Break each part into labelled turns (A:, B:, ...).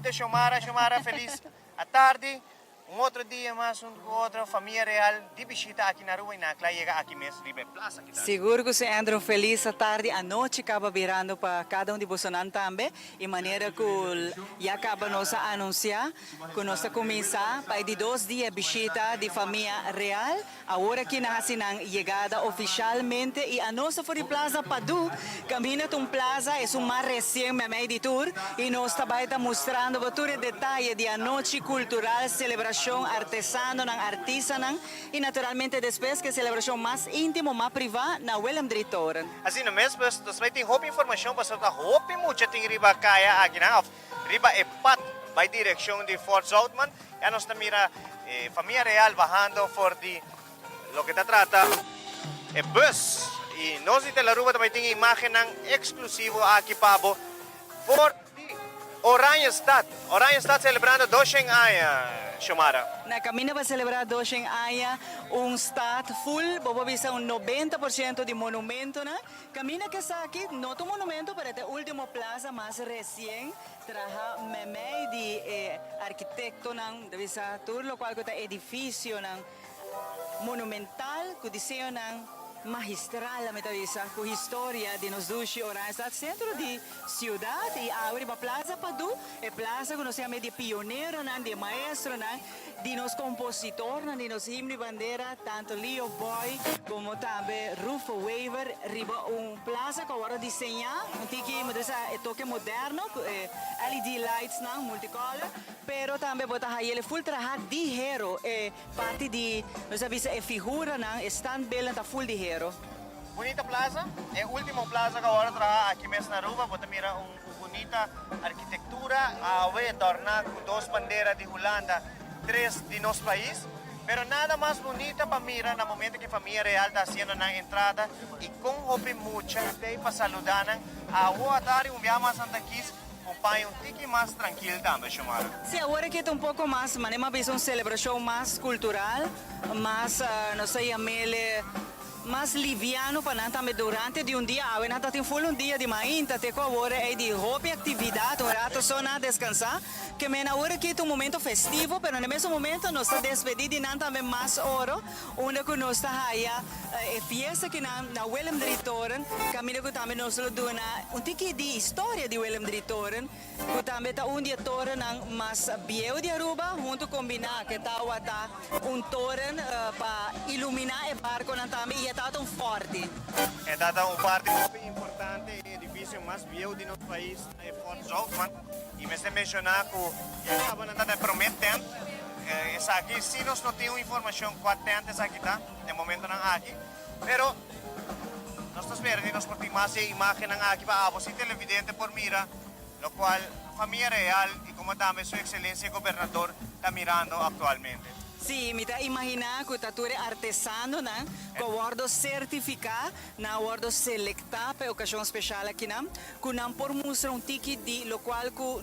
A: Bunita Xiomara, Xiomara felis atardi. Un otro dia mas hunto cu otro famia real di bishita aki na Aruba y nan a cla yega aki mes riba e plaza aki ta.
B: Sigur cu si Andrew, un felis atardi, anochi caba birando pa cada un di bosonan tambe y manera cu ya caba nos a anuncia cu nos ta cuminsa pa e di dos dia bishita di famia real. Awor aki nan hasi nan yegada ofishalmente i anos ta for di Plaza Padu. Kaminda ta un plaza, esun mas resien meimei di tur, i nos ta bai ta mustrando bo tur e detaye di anochi kultural, selebrashon, artesanonan, artisanan i naturalmente despues ku e selebrashon mas íntimo, mas privá na Willem Drie Toren.
A: Asina mes, pues nos bai tin hopi informashon pasobra ta hopi mucha tin riba kaya akinan òf riba e pad bai direkshon di Fort Zoutman. Ya nos ta mira e famia real bahando for di loke ta trata e bus. Y nos di Telaruba ta bay tin e imagennan exclusivo aki pa bo for di Oranjestad. Oranjestad celebrando doshen aña, Xiomara.
B: Na caminda pa celebra doshen aña, un stad full, bo por bisa un 90% di monumentonan. Caminda cu esaki no ta un monumento, pero e ta e ultimo plaza mas recien. Traha meimei di e arkitektonan ta bisa tur lokual ku ta edifisionan monumental ku diseñonan magistral mi ta bisa ku historia di nos dushi Oranjestad sentro di siudat i awe riba Plaza Padu e plaza ku nos yama di e pioneronan di e maestronan di nos kompositornan di nos himno i bandera tanto Leo Boy komo tambe Rufo Wever riba un plaza ku a wòrdu diseñá un tiki mi ta bisa e toke moderno ku e LED lightsnan multicolor pero tambe bo ta haña el full traha di hero e parti di nos a bisa e figuranan e standbeelden ta full di hero.
A: Bunita plaza, e ultimo plaza ku a wòrdu traha aki mes na Aruba bo ta mira un. Ku bunita arkitektura awe dòrná ku dos bandera di Hulanda, tres di nos pais. Pero nada mas bunita pa mira na momento ku e famia real ta hasiendo nan entrada i kon hopi mucha t'ei pa saludá nan. Awo atari un bia mas nan ta kis un paña un tiki mas trankil tambe, Xiomara.
B: Sí, awor aki ta un poko mas, manera mi a bisa un selebrashon mas kultural, mas nos ta yam'el Mas liviano pa nan tambe durante di un dia. Awe nan ta tin ful un dia di mainta te cu awor ey di hopi actividad, un rato so nan a descansa. Ke men awor aki ta un momento festivo, pero na e mesun momento nos ta despedi di nan tambe mas oro, unda cu nos ta haya e fiesta ki nan na Willem Drie Toren, caminda cu tambe nos lo duna un tiki di historia di Willem Drie Toren. Cu tambe ta un di e torennan mas bieu di Aruba, hunto combina cu e tawata un toren pa ilumina e barconan tambe y e tawata un forti.
A: E tawata un parti hopi importante e edificio mas bieu di nos pais ta e Fort Zoutman y mester menciona cu ya caba nan ta na e prome tent, esaki si nos no tin un informacion cua tent esaki ta na e momentonan aki, pero nos ta spera di nos por tin mas e imagennan aki pa abo si televidente por mira. Locual famia real y como tambe su excelencia gobernador ta mirando actualmente.
B: Sí, mi ta imagina cu ta tur e artesanonan cu a wordo certifica, nan a wordo selecta pa e ocasion special akinan, cu nan por mustra un tiki di locual cu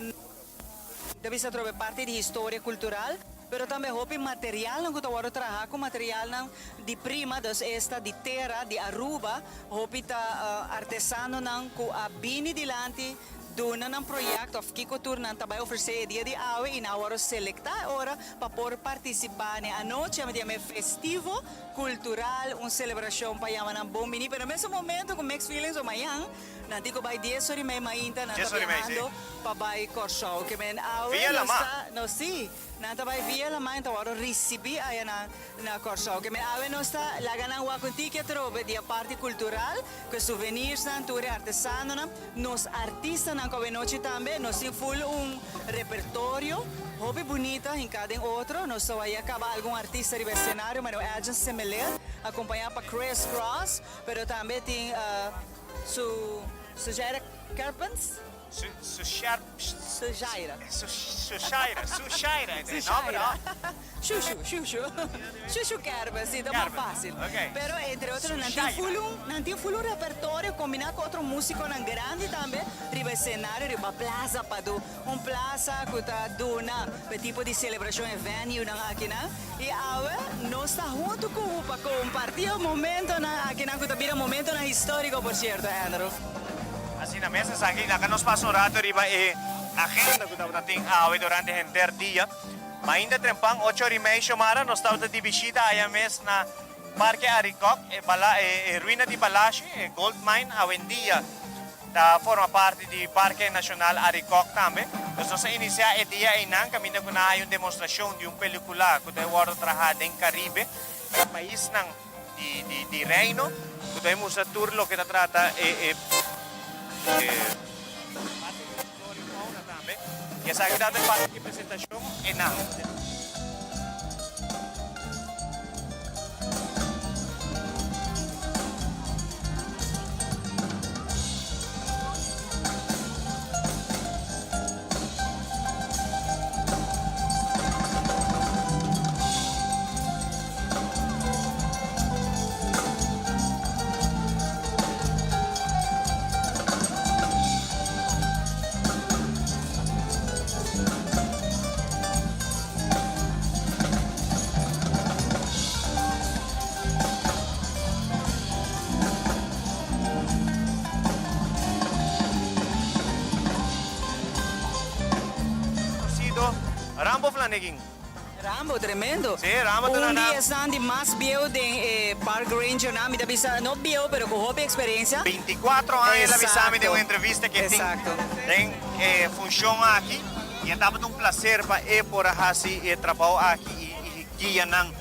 B: ta bisa atrobe parti di historia cultural, pero tambe hopi materialnan cu ta wordo traha cu materialnan di prima, dus esta di tera di Aruba, hopi ta artesanonan cu a bini dilanti duna nan proyecto of kico tur nan ta bay ofrece e dia di awe y nan a worde selecta e ora pa por participa n'e anochi, a yama e festivo cultural, un celebracion pa yama nan bon bini, pero na mesun momento cu mixed feelings o mañan nan tin cu bay dies ora y mei mainta nan ta biahando pa bay Corsou, ke men awe nos ta, nos si. Nan ta bai via la man ta wòrdu risibí aya na na Kòrsou. Ke men awe nos ta laga nan wak un tiki atrobe di e parti kultural, ku e souvenirsnan, tur e artesanonan, nos artistanan ku awenochi tambe. Nos tin ful un repertorio hopi bunita hinká den otro. Nos ta wak ya kaba algun artista riba e senario, manera Elgin Semeler, akompañá pa Chris Cross, pero tambe tin su Sujaira Kerpens. Sushaira.
A: Sushaira, Sushaira, e nomber no?
B: Shushu, Shushu. Shushu Kerber, si, ta mas fácil. Pero entre otro nan tin ful un, nan tin ful un repertorio kombiná ku otro músikonan grandi tambe riba e senario riba Plaza Padu. Un plaza ku ta duna pa e tipo di selebrashon e venuenan akinan. I awe nos ta huntu ku bo pa kompartí e momentonan akinan ku ta bira momentonan históriko por sierto, Andrew.
A: Asina mes esaki laga nos pasa un rato riba e. agenda ku tabata tin awe durante henter dia. Mainta trempan ocho ora i mei Xiomara nos tabata di bishita aya mes na Parke Arikok, e bala e ruina di Balashi, e gold mine awendia ta forma parti di Parke Nashonal Arikok tambe. Dus nos a inisiá e dia einan kaminda ku nan a hay un demostrashon di un pelikula ku ta e wòrdu trahá den Karibe, e paisnan di di di Reino, ku ta e mustra tur loke ta trata e e e parti di nos flora i fauna tambe. I esaki ta e parti di presentashon einan. Conocido Rambo Flanegin.
B: Rambo, tremendo.
A: Sí, Rambo ta
B: Un
A: na
B: di esnan di mas bieu den e Park Ranger nan, mi ta bisa no bieu pero cu hopi experiencia.
A: 24 aña el a bisa mi den un entrevista cu e tin den e funcion aki y e tabata un placer pa e por a haci e trabou aki y guia nan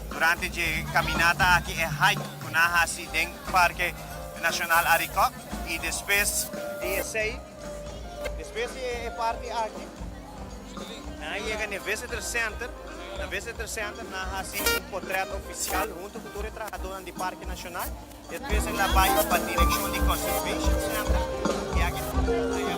A: durante dje caminata aki, e hike cu nan a haci den Parke Nacional Arikok y despues di esey, despues di e parti aki, Nan a yega n'e Visitor Center. Na Visitor Center nan a hasi un potret ofisial huntu ku tur e trahadónan di Parke Nashonal. Despues el a bai pa direkshon di Conservation Center i aki nan a haya.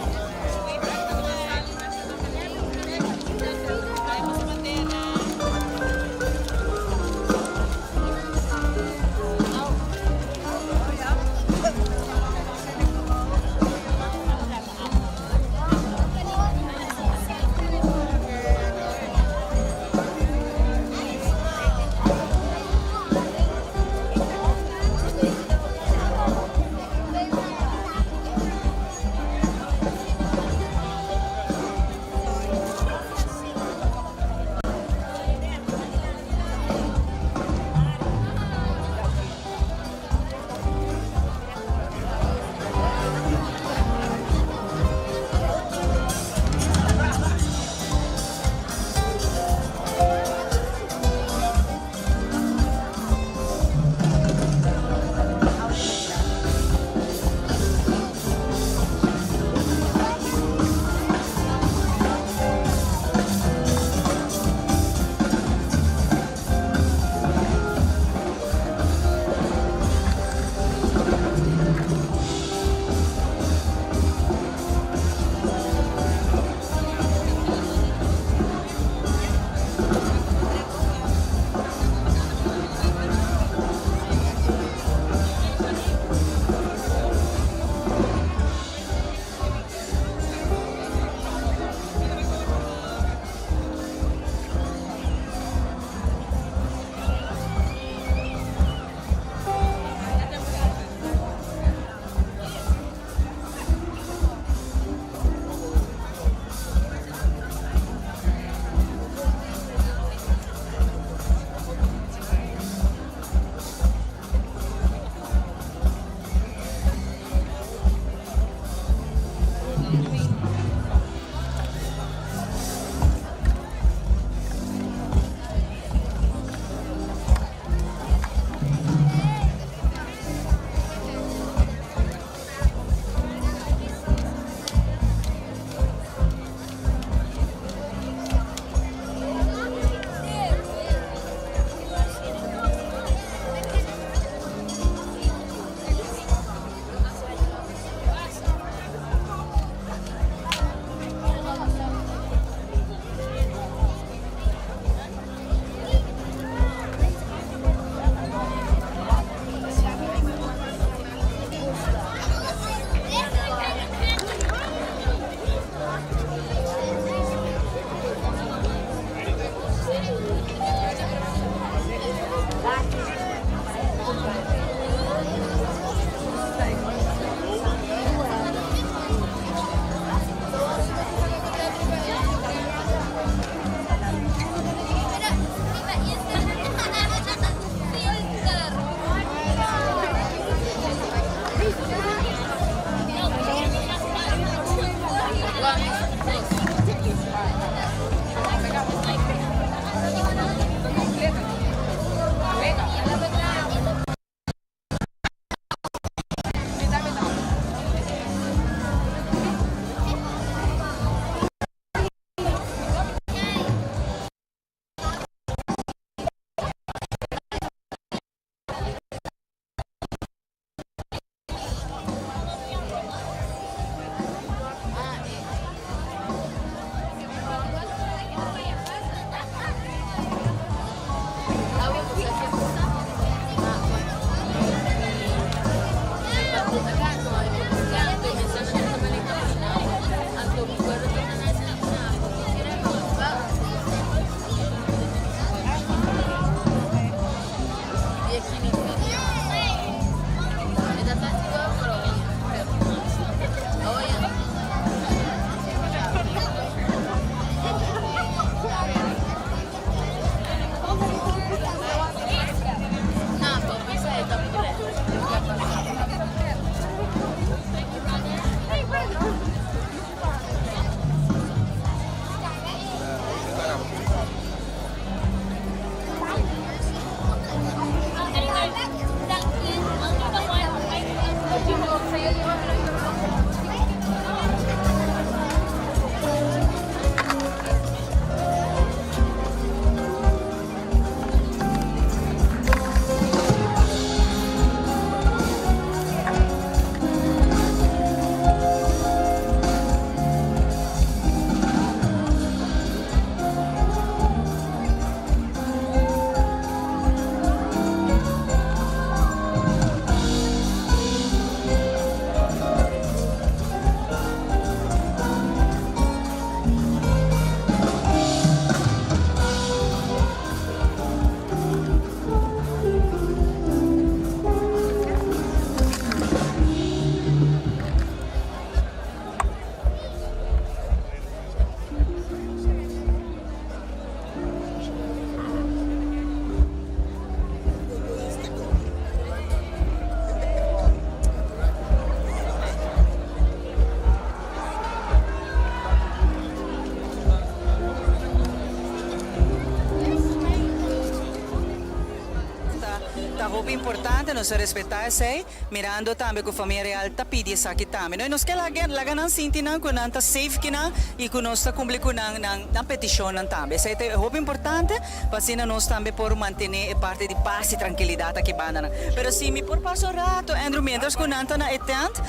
B: hopi importante, nos ta respetá esei, mirando tambe ku famia real ta pidi esaki tambe. No, i nos ke laga laga nan sinti nan ku nan ta safe kinan i ku nos ta kumpli ku nan nan nan petishonnan tambe. Esei ta hopi importante pa asina nos tambe por mantené e parti di pas i trankilidat aki bandanan. Pero si mi por pasa un rato, Andrew, mientras ku nan ta na e tent,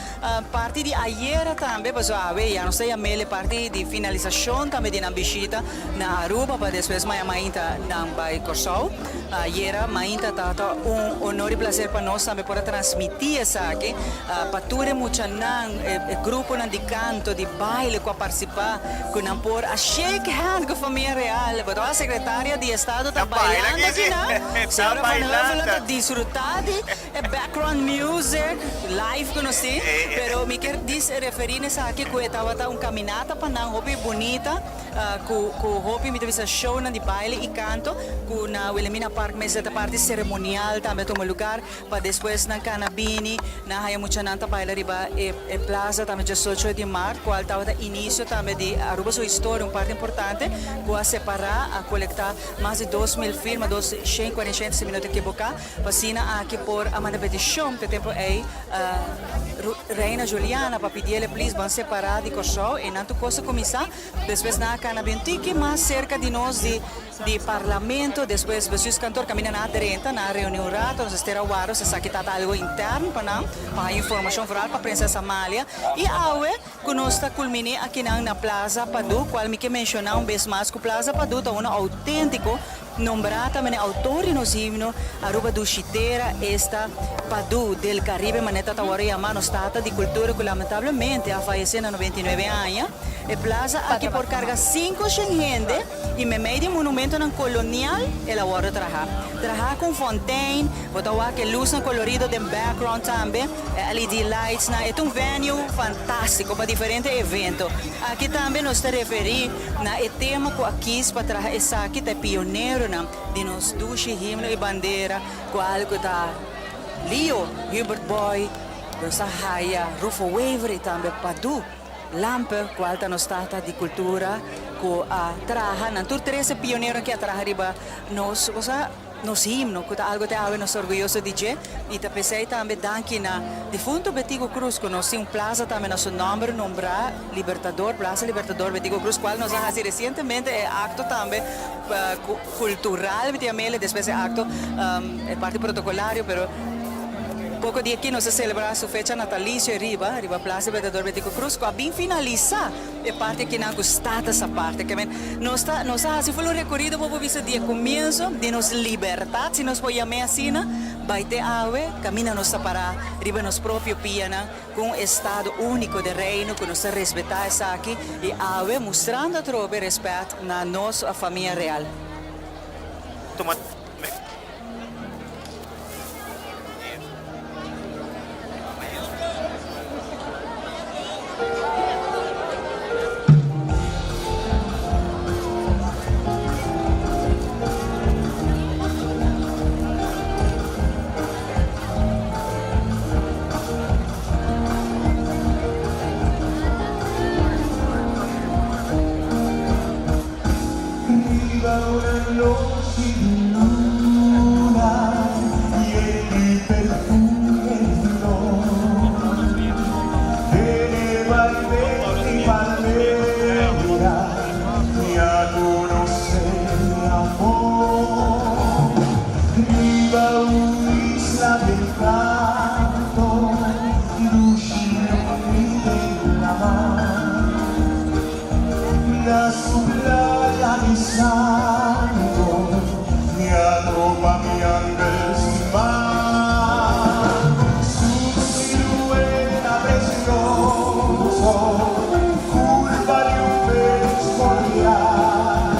B: Parti di ayera tambe, pasobra awe ya nos ta yam'el e parti di finalisashon tambe di nan bishita na Aruba pa despues maya mainta nan bai Kòrsou. Ayera mainta tabata un honor i plaser pa nos tambe por a transmití esaki pa tur e muchanan, e gruponan di kanto, di baile ku a partisipá, ku nan por a shake hand ku famia real. Bo tabata sekretaria di estado ta bailando akinan, señora Van Heuvelen ta disfrutá di. E background music live ku nos tin, pero mi kier dis referí na esaki ku e tabata un kaminata pa nan hopi bunita ku ku hopi mi ta bisa shownan di baile i kanto ku na Wilhelmina Park mes ta parti seremonial tambe a tuma lugar pa despues nan kana bini nan haya muchanan ta baila riba e e plaza tambe diesocho di mart kual tabata inisio tambe di Aruba su historia un parti importante ku a separá a kolektá mas di 2000 firma 247 si mi no ta ekiboká. Pa asina aki por a manda petishon te tempu ei Reina Juliana pa pidiele plis ban separá di Kòrsou e nan tur kos a kuminsá. Despues nan a kana bin tiki mas serka di nos di di parlamento despues bestuurskantoor kaminda nan a drenta nan a reuní un rato nos a stera wara nos a sa ki tabata algo intern pa nan pa haña informashon foral pa Prinses Amalia i awe ku nos ta kulminé akinan na Plaza Padu kual mi ke menshoná un bes mas ku Plaza Padu ta uno outéntiko. Nombrá ta mene autor di nos himno Aruba Dushi Tera, esta Padu del Caribe manera ta wòrdu yamá nos tata di kultura ku lamentablemente a fayesé na 99 aña. E plaza aki por karga 500 hende i meimei di monumentonan kolonial el a wòrdu trahá. Trahá ku un fontein, bo ta wak e lusnan kolorido den background tambe, e LED lightsnan. E ta un venue fantástiko pa diferente evento. Aki tambe nos ta referí. Na e tema ku a kis pa traha esaki ta e pioneronan di nos dushi himno i bandera kual ku ta Leo Hubert Boy, nos a haya Rufo Wever i tambe Padu Lampe kual ta nos tata di kultura ku a traha nan tur tres e pioneronan ki a traha riba nos cosa. Nos himno, ku ta algu te awe nos ta orguyoso di dje, i ta p'esei tambe danki na difunto Betico Croes ku nos tin un plaza tambe na su nòmber nombrá Libertador, Plaza Libertador Betico Croes, kual nos a hasi resientemente e akto tambe kultural, mi ta yam'el, despues e akto e parti protokolario, pero poko di aki nos a selebrá su fecha natalisio ariba, riba Plaza Libertador Betico Croes, ku a bin finalisá. E parti akinan ku status aparte. Ke men, nos ta, nos a hasi ful un rekorido bo por bisa di e komienso di nos libertat, si nos por yam'é asina, bai te awe, kaminda nos ta pará riba nos propio pianan ku un estado úniko den Reino ku nos ta respetá esaki i awe mustrando atrobe rèspèt na nos famia real.
A: Tuma.
C: Riba una nochi di luna yen di perfume di flor Den e vaivén di palmera mi a conoce mi amor Riba un isla di encanto dushi lumi den lamar. Na su playa di santo mi a topa mi angel stimá. Su silueta precioso, curva di un pez cordial.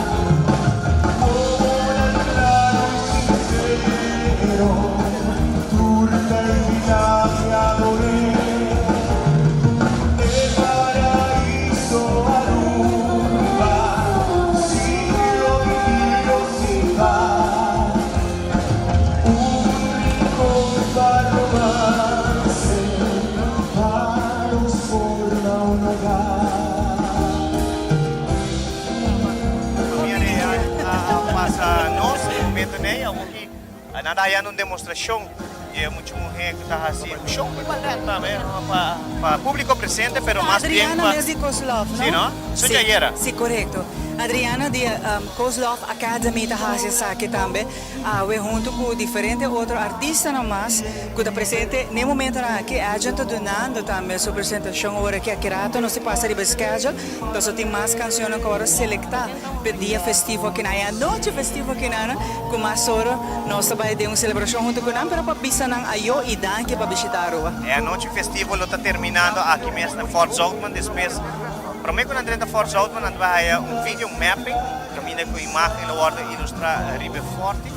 C: Amor claro y sincero, tur ta invitá mi ador'é. E paraíso Aruba, sitio di Dios sin par. Un rincon pa romance, pa nos forma un hogar.
A: Famia Real a pasa nos e momento n'ey, awor ki nan ta hayando un demostracion. E mucha muhé ku ta hasi un show di ballet tambe pa pa públiko presente pero mas bien
B: Adriana
A: pa
B: mes di Kozlov, no?
A: Sí, no? Su
B: Sí,
A: djayera.
B: sí, korekto. Adriana di Kozlov Academy ta hasi esaki tambe awe huntu ku diferente otro artistanan mas ku ta presente n'e momentonan aki. Edjean ta dunando tambe su presentashon ora ki aki rato nos ta pasa riba e schedule pasobra tin mas kanshonnan ku a wòrdu selektá. P'e dia festivo akinan, e anochi festivo akinan, ku mas ora nos ta bai den un selebrashon huntu ku nan, pero pa bisa nan ayo i danki pa bishita Aruba.
A: E anochi festivo lo ta terminando aki mes na Fort Zoutman. Despues, prome ku nan drenta Fort Zoutman, nan ta bai haya un video mapping, kaminda ku imagen lo wòrdu ilustrá riba e forti,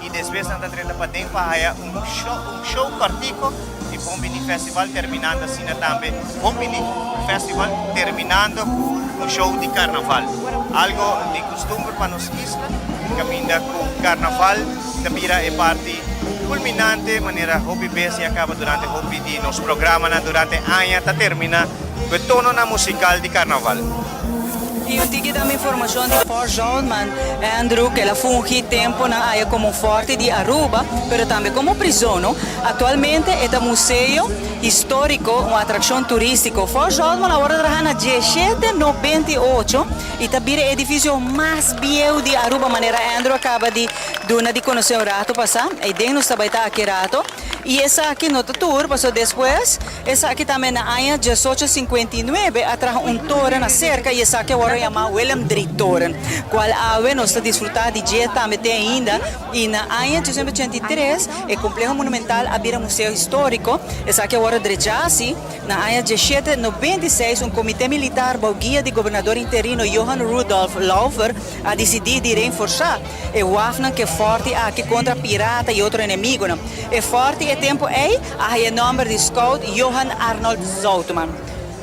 A: i despues nan ta drenta paden pa haya un show, un show kòrtiko di Bon Bini Festival, terminando asina tambe Bon Bini Festival, terminando ku un show di karnaval. Algo di kustumber pa nos isla, kaminda ku karnaval ta bira e parti kulminante, manera hopi bes ya kaba durante hopi di nos programanan durante aña ta termina ku e tononan musikal di karnaval.
B: I un tiki dam informashon di Fort Zoutman, Andrew, ku el a fungi temponan aya komo forte di Aruba, pero tambe komo prizono. Aktualmente e ta museo históriko, un atrakshon turístiko. Fort Zoutman a wòrdu traha na dieshete nobenta i ocho i ta bira e edifisio mas bieu di Aruba, manera Andrew a kaba di duna di konosé un rato pasá. Eiden nos ta bai ta aki rato. I esaki no ta tur, pasobra despues esaki tambe na aña diesocho sinkuenta i nuebe a traha un toren aserka i esaki a wòrdu yamá Willem Drie Toren, kual awe nos ta disfrutá di dje tambe te ainda. I na aña diesnuebe ochenta i tres e kompleho monumental a bira museo históriko, esaki a wòrdu drechá asi. Na aña diesshete nobenta i seis un komité militar bou guia di gobernador interino Johan Rudolf Lauffer a disidí di reinforsá E wafnan ku e fòrti aki kontra pirata i otro enemigunan. E fòrti e tempu ei a haya e nòmber di Scout Johan Arnold Zoutman.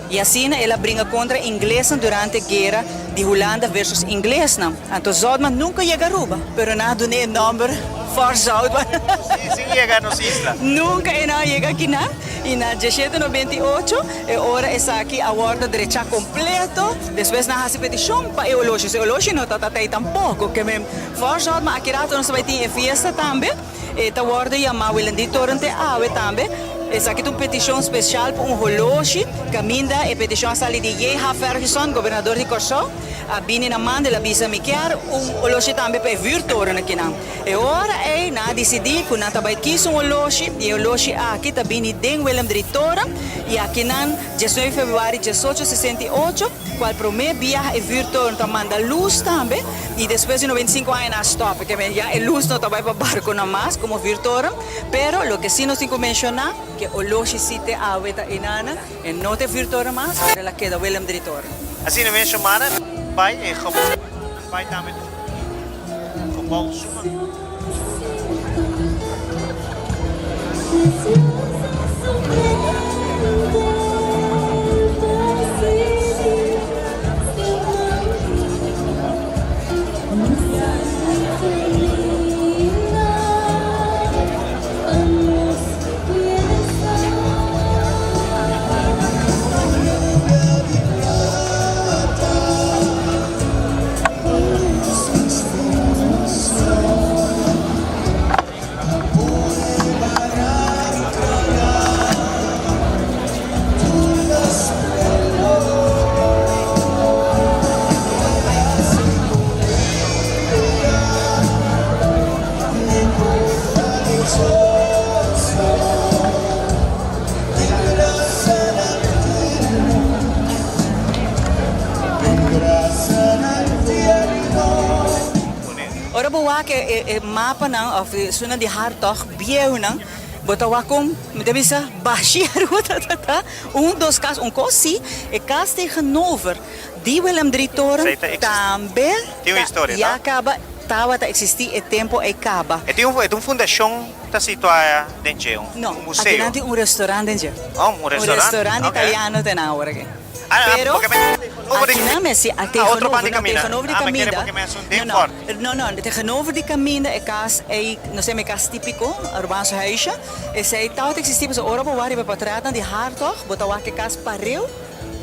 B: I asina el a bringa kontra inglesnan durante guera di Hulanda versus inglesnan. Anto Zoutman nunka yega Aruba, pero nan a dun'é e nòmber Fort Zoutman.
A: Sí, sin yega nos isla.
B: Nunka e no a yega akinan. I na diesshete nobenta i ocho e ora esaki a wòrdu drechá kompleto. Despues nan hasi petishon pa e oloshi. E oloshi no ta tatei tampoko. Ke men Voorzorg, ma aki rato nos ta bai tin e fiesta tambe. E ta wòrdu yamá Willendie Toren te awe tambe. Esaki ta un petishon spesial pa un holoshi. Kaminda e petishon a sali di JH. Ferguson, gobernador di Kòrsou. A bini na manda, el a bisa mi kier un oloshi tambe pa e vuurtoren akinan. E ora ei nan a disidí ku nan ta bai kis un oloshi i e oloshi aki ta bini den Willem Drie Toren i akinan diesnuebe februari diesocho sesenta i ocho kual promé biaha e vuurtoren ta manda lus tambe i despues di noventa i sinku aña nan a stòp pasobra ya e lus no ta bai pa barkonan mas komo vuurtoren pero loke sí nos tin ku menshoná ku e oloshi sí te awe ta einana e no ta e vuurtoren mas pero el a keda Willem Drie Toren.
A: Asina menshomada bai e gebou bai tambe. Gebou suma.
B: Ora bo wak e mapanan of esunnan di hartog bieunan, bo ta wak kon, mi ta bisa, bashi Aruba ta ta. Un, dos kas, un kos si, e kas tegenover di Willem Drie Toren tambe ta ya kaba tabata eksistí e tempo ei kaba.
A: E tin un fundashon ta situá den dje, un museo?
B: No, akinan tin un restaurant den dje.
A: Oh, un restaurant?
B: Un restaurant italiano ta nan awor aki. Pero, akinan mester a tegenover, no, tegenover di caminda, no, no, no, no, tegenover di caminda e cas ei, nos yama e cas tipico, Arubaanse huisje, esei tabata existi pasobra ora bo wak riba e portretnan di Hartog, bo ta wak e cas pareu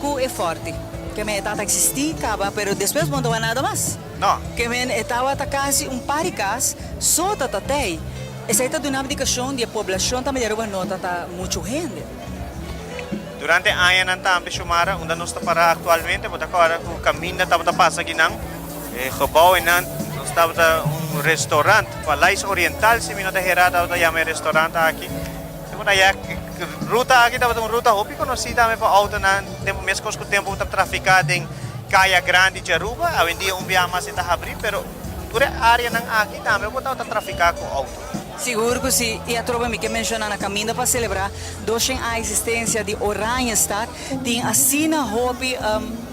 B: cu e forti. Ke men e tabata existi caba, pero despues bo no ta wak nada mas.
A: No.
B: Ke men e tabata casi un par di cas so ta tatei. Esei ta duna abdikashon di e poblashon tambe di Aruba no ta ta muchu hende.
A: Durante añanan tambe Xiomara, unda nos ta para aktualmente, bo ta kòrda ku kaminda tabata pasa akinan, e gebou einan nos tabata un restaurant, Paleis Oriental si mi no ta hera tabata yama e restaurant aki. Segun aya ruta aki tabata un ruta hopi konosí tambe pa outonan, tempu meskos ku tempu ta trafiká den kaya grandi di Aruba, awendia un biaha mas e ta habrí, pero. Tur e áreanan aki tambe bo tabata trafiká ku outo.
B: Sigur ku si, i atrobe mi ke menshoná na kaminda pa selebrá doshen aña eksistensia di Oranjestad tin asina hopi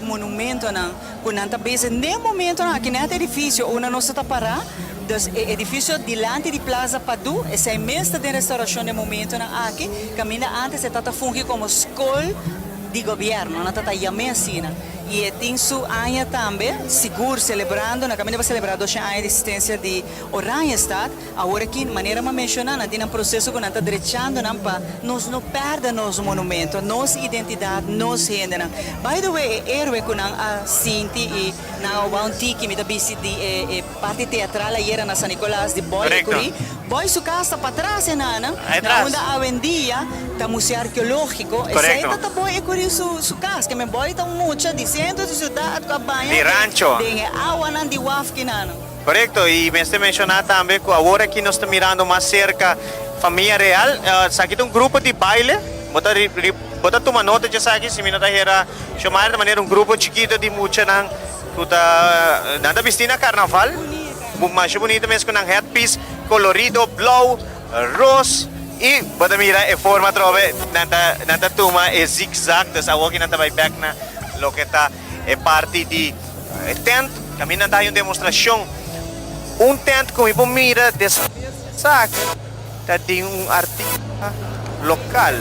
B: monumentonan ku nan ta bezig den momentonan aki nèt edifisio unda nos ta pará, dus e edifisio dilanti di Plaza Padu esei mes ta den restaurashon den momentonan aki, kaminda ántes e tabata fungi komo skol di gobièrnu, nan tabata yam'é asina. I e tin su aña tambe, sigur celebrando, na caminda pa celebra doshen aña di existencia di Oranjestad. Awor aki, manera m'a menciona, nan tin nan proceso cu nan ta drechando nan pa nos no perde nos monumento, nos identidad, nos hendenan. By the way, e héroe cu nan a sinti y nan a oba un tiki, mi ta bisti di e parti teatral ayera na San Nicolas di Boy Ecury. Boy su cas ta patras e nana, na unda awendia ta Museo Arkeológiko. Esei ta ta Boy Ecury su su cas. Ke men Boy ta un mucha di centro di ciudad cu a baña den e awanan di waf kinana.
A: Korekto, i mester menshoná tambe ku awor aki nos ta mirando mas serka famia real. Esaki ta un grupo di baile. Bo ta bo ta tuma nota djesaki si mi no ta hera Xiomara ta manera un grupo chikito di muchanan ku ta nan ta bisti na karnaval. Masha bunita mes ku nan headpiece kolorido blou, ros i bo ta mira e forma atrobe nan ta nan ta tuma e zigzag dus awoki nan ta bai bek na loke ta e parti di e tent kaminda nan ta haña un demostrashon. Un tent ku mi por mira despues di esaki ta di un artista lokal.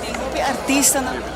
B: Tin hopi artistanan.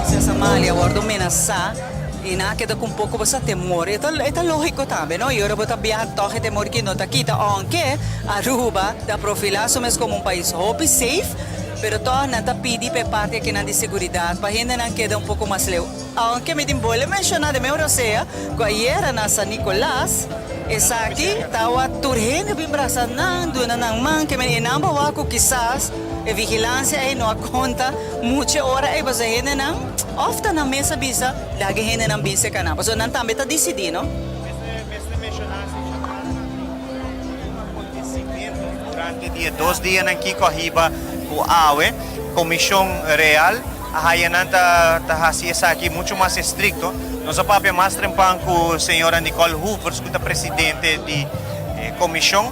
B: Princesa Amalia wordo menasa y nan a keda cu un poco bosa temor. E ta e ta logico tambe no y ora bo ta biaha toch e temor ki no ta kita aunke Aruba ta profila su mes como un pais hopi safe pero toch nan ta pidi pa e parti akinan di seguridad pa hendenan keda un poco mas leu. Aunke mi tin bole menciona den meu rosea cu ayera na San Nicolas esaki tawa tur hende bin brasa nan, duna nan man, ke men e nan bawa cu kisas e vigilancia ey no a conta mucho e ora ey pasobra e hendenan of ta nan mes a bisa laga e hendenan bin seca nan pasobra nan tambe ta dicidi no.
A: Mester menciona si un acontecimento durante di e dos dianan kico a hiba cu awe Comision Real A haya nan ta ta hasi esaki mucho mas estricto. Nos a papia mas trempan cu señora Nicole Hoovers cu ta presidente di e comision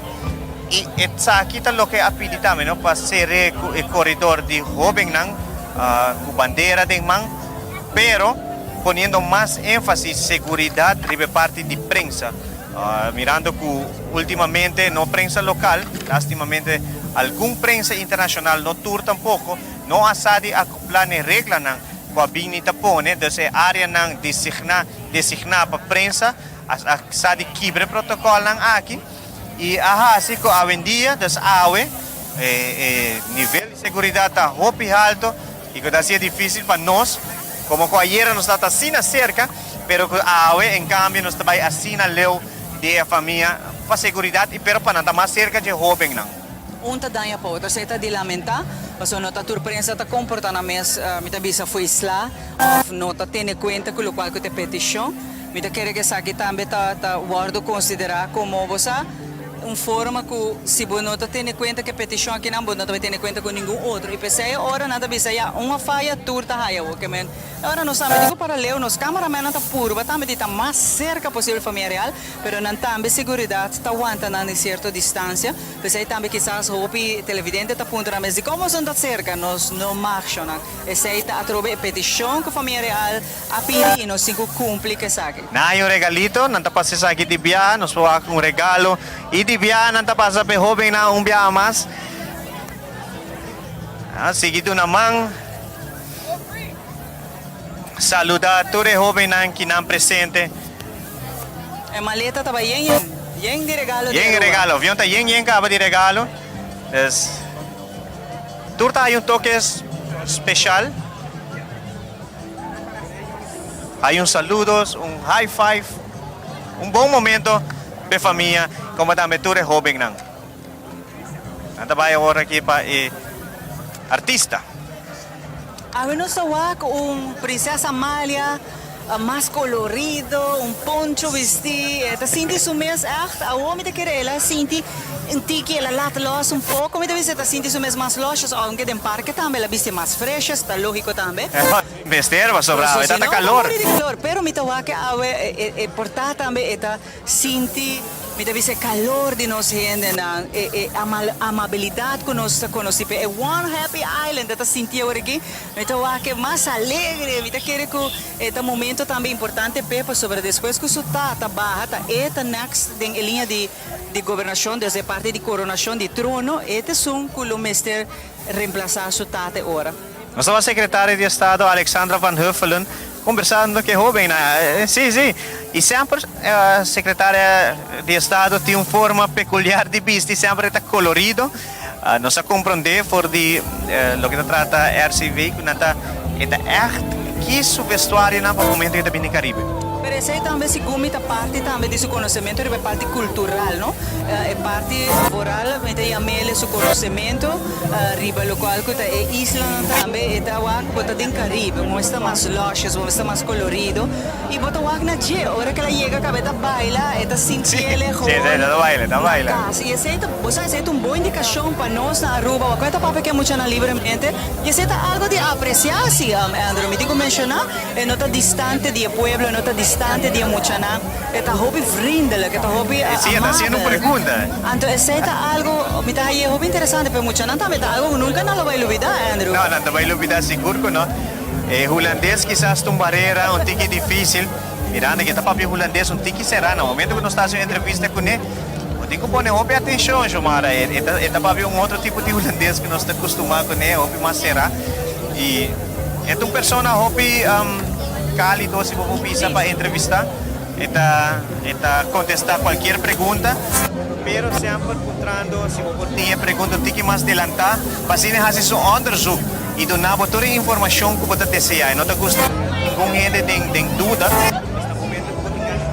A: y esaki ta loke a pidi tambe no pa cere cu e corredor di hobennan cu bandera den man pero poniendo mas enfasis seguridad riba e parti di prensa. Mirando cu ultimamente no prensa local, lastimamente algun prensa internacional no tur tampoco, No a sa di acoplá n'e reglanan cu a bini ta pone, dus e areanan designá designá pa prensa a a sa di kibra e protocolnan aki y a haci cu awendia, dus awe, e e nivel di seguridad ta hopi halto y cu ta hacié dificil pa nos, como cu ayera nos tabata asina cerca, pero cu awe en cambio nos ta bay asina leu di e famia pa seguridad y pero pa nan ta mas cerca dje hobennan.
B: Un ta daña pa otro. Esei ta di lamentá, pasobra no ta tur prensa ta komportá nan mes, mi ta bisa fo'i sla òf no ta tene kuenta ku lokual ku ta e petishon. Mi ta kere ku esaki tambe ta ta wòrdu konsiderá komo, bo sa, un forma ku si bo no ta tene kuenta ku e petishon akinan bo no ta bai tene kuenta ku ningun otro i p'esei ora nan ta bisa ya un a faya tur ta haya awor ke men e ora nos tambe tin ku para leu nos kamaramennan ta purba tambe di ta mas serka posibel famia real pero nan tambe seguridat ta wanta nan di sierto distansia p'esei tambe kisas hopi televidente ta puntra nan mes dikon boso no ta serka nos no mag shonnan esei ta atrobe e petishon ku famia real a pidi i nos tin ku kumpli ku esaki.
A: Nan hay un regalito, nan ta pasa esaki di biaha, nos por wak un regalo y di biaha nan ta pasa p'e hobennan un biaha mas. Nan a sigui duna man, saluda tur e hobennan ki nan presente.
B: E maleta taba yen yen, yen di regalo di
A: Yen
B: Aruba.
A: regalo, avion ta yen yen kaba di regalo. Dus tur ta hay un toke special. Hay un saludos, un high five, un bon momento p'e famia como tambe tur e hobennan. Nan ta bay awor aki pa e artista.
B: Awe nos ta wak un Princesa Amalia mas colorido, un poncho bisti, e ta sinti su mes echt, awor mi ta kere el a sinti un tiki, el a laat los un poco, mi ta bisa e ta sinti su mes mas losjes, aunke den parke tambe el a bisti mas freshes, ta logico tambe.
A: Mester pasobra awe ta ta calor.
B: Pero si no ta muri di calor, pero mi ta wak awe e por ta tambe e ta Sinti, mi ta bisa e calor di nos hendenan, e e amabilidad cu nos ta conoci p'e e One Happy Island ta ta sinti awor aki, mi ta wak e mas alegre, mi ta kere cu e ta momento tambe importante p'e pasobra despues cu su tata baha ta e ta next den e liña di di gobernacion, desde e parti di coronacion di trono, e ta esun cu lo mester reemplaza su tata e ora.
A: Nos tabata Secretario di Estado Alexandra van Huffelen conversando cu e hobennan. Si, si. Y semper Secretaria di Estado tin un forma peculiar di bisti, semper e ta colorido. Nos a comprende for di loke ta trata RCV cu nan ta, e ta echt kies su vestuarionan pa momento cu e ta bini Caribe.
B: Pero esey tambe segun mi ta parti tambe di su conocemento riba e parti cultural, no? E parti vooral mi ta yam'el su conocemento. Riba locual cu ta e islanan tambe e ta wak bo ta den Caribe, bo mester mas lushes, bo mester mas colorido y bo ta wak na dje ora cu el a yega caba e ta baila, e ta sintiel e gewoon na cas y esey ta, bo sa esey ta un bon indicacion pa nos na Aruba, wak cu e ta papia cu e muchanan libremente y esey ta algo di aprecia si, Andrew, mi tin cu menciona e no ta distante di e pueblo, e no ta distante di e muchanan. E ta hopi vriendelijk, e ta hopi amabel.
A: Sí, e ta haciendo un pregunta.
B: Anto esey ta algo, mi ta haye hopi interesante, pero muchanan tambe ta algo cu nunca nan lo bay lubida, Andrew.
A: No, nan ta bay lubida sigur cu no. E hulandes kisas ta un barera un tiki dificil. Mirando cu e ta papia hulandes un tiki sera, na momento cu nos ta haci un entrevista cune, bo tin cu pone hopi atencion, Xiomara. E ta, e ta papia un otro tipo di hulandes cu nos ta custuma cune, hopi mas sera. Y e ta un persona hopi calido, si bo por bisa, pa entrevista. E ta e ta contesta cualkier pregunta, pero semper puntrando si bo por tin e pregunta un tiki mas delanta pa asina e haci su onderzoek y duna bo tur e informacion cu bo ta desea. E no ta gusta ningun hende den den duda. Esta momento cu bo tin gana.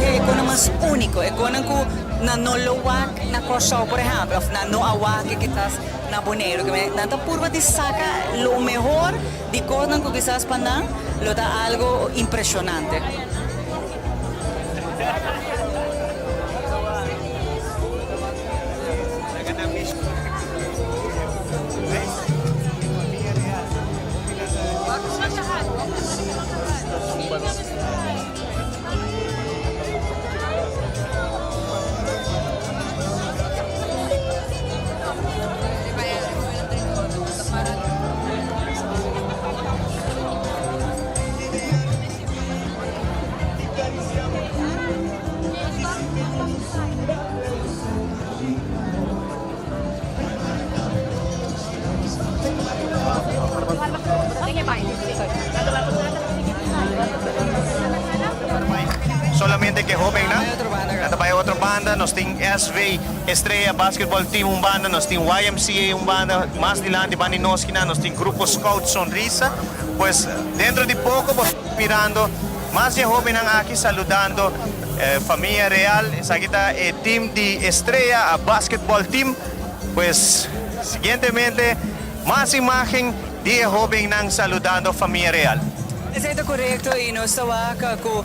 B: skohe e konan mas úniko, e konan ku nan no lo wak na Kòrsou por ehèmpel òf nan no a wak kisas na Boneiru. Nan ta purba di saka lo mehor di kosnan ku kisas pa nan lo ta algu impreshonante.
A: Solamente ke hobennan nan ta bai otro banda. Nos tin SV Estrella Basketball Team un banda, nos tin YMCA un banda, mas dilanti banda di nos kinan nos tin Grupo Scout Sonrisa. Pues dentro di poko bo ta mirando mas di e hobennan aki saludando famia real. Esaki ta e team di Estrella Basketball Team. Pues siguientemente mas imagen di e hobennan saludando famia real.
B: Esei ta korekto i nos ta wak ku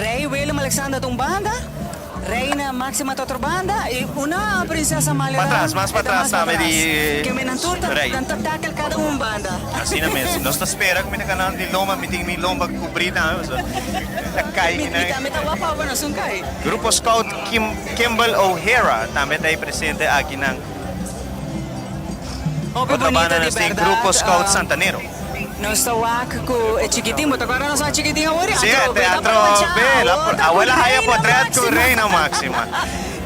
B: Rei Willem Alexander ta un banda, Reina Maxima ta otro banda i una Prinsesa Amalia ta
A: Patras, mas
B: e ta
A: patras
B: mas
A: tambe
B: patras.
A: di
B: Ke men nan tur ta
A: Rei.
B: nan ta takel kada un un banda.
A: Asina mes. Nos ta spera ku mi ta gana di lomba, mi tin mi lomba kubrí tambe pasobra mi ta kai
B: Mi
A: kinan.
B: mi tambe ta wak pa nos un kai.
A: Grupo Scout Kim Kimball O'Hara tambe ta ei presente akinan.
B: Hopi
A: Otro
B: bunita
A: banda
B: di
A: nos tin
B: berdad.
A: Grupo Scout Santanero.
B: Nos ta wak ku e chikitin, bo ta kòrda nos wak chikitin awor?
A: Sí,
B: Atrobe ta
A: atrobe.
B: probecha. Awor ta ku
A: Abuela haya
B: Reina
A: potret ku
B: Máxima.
A: Reina Máxima.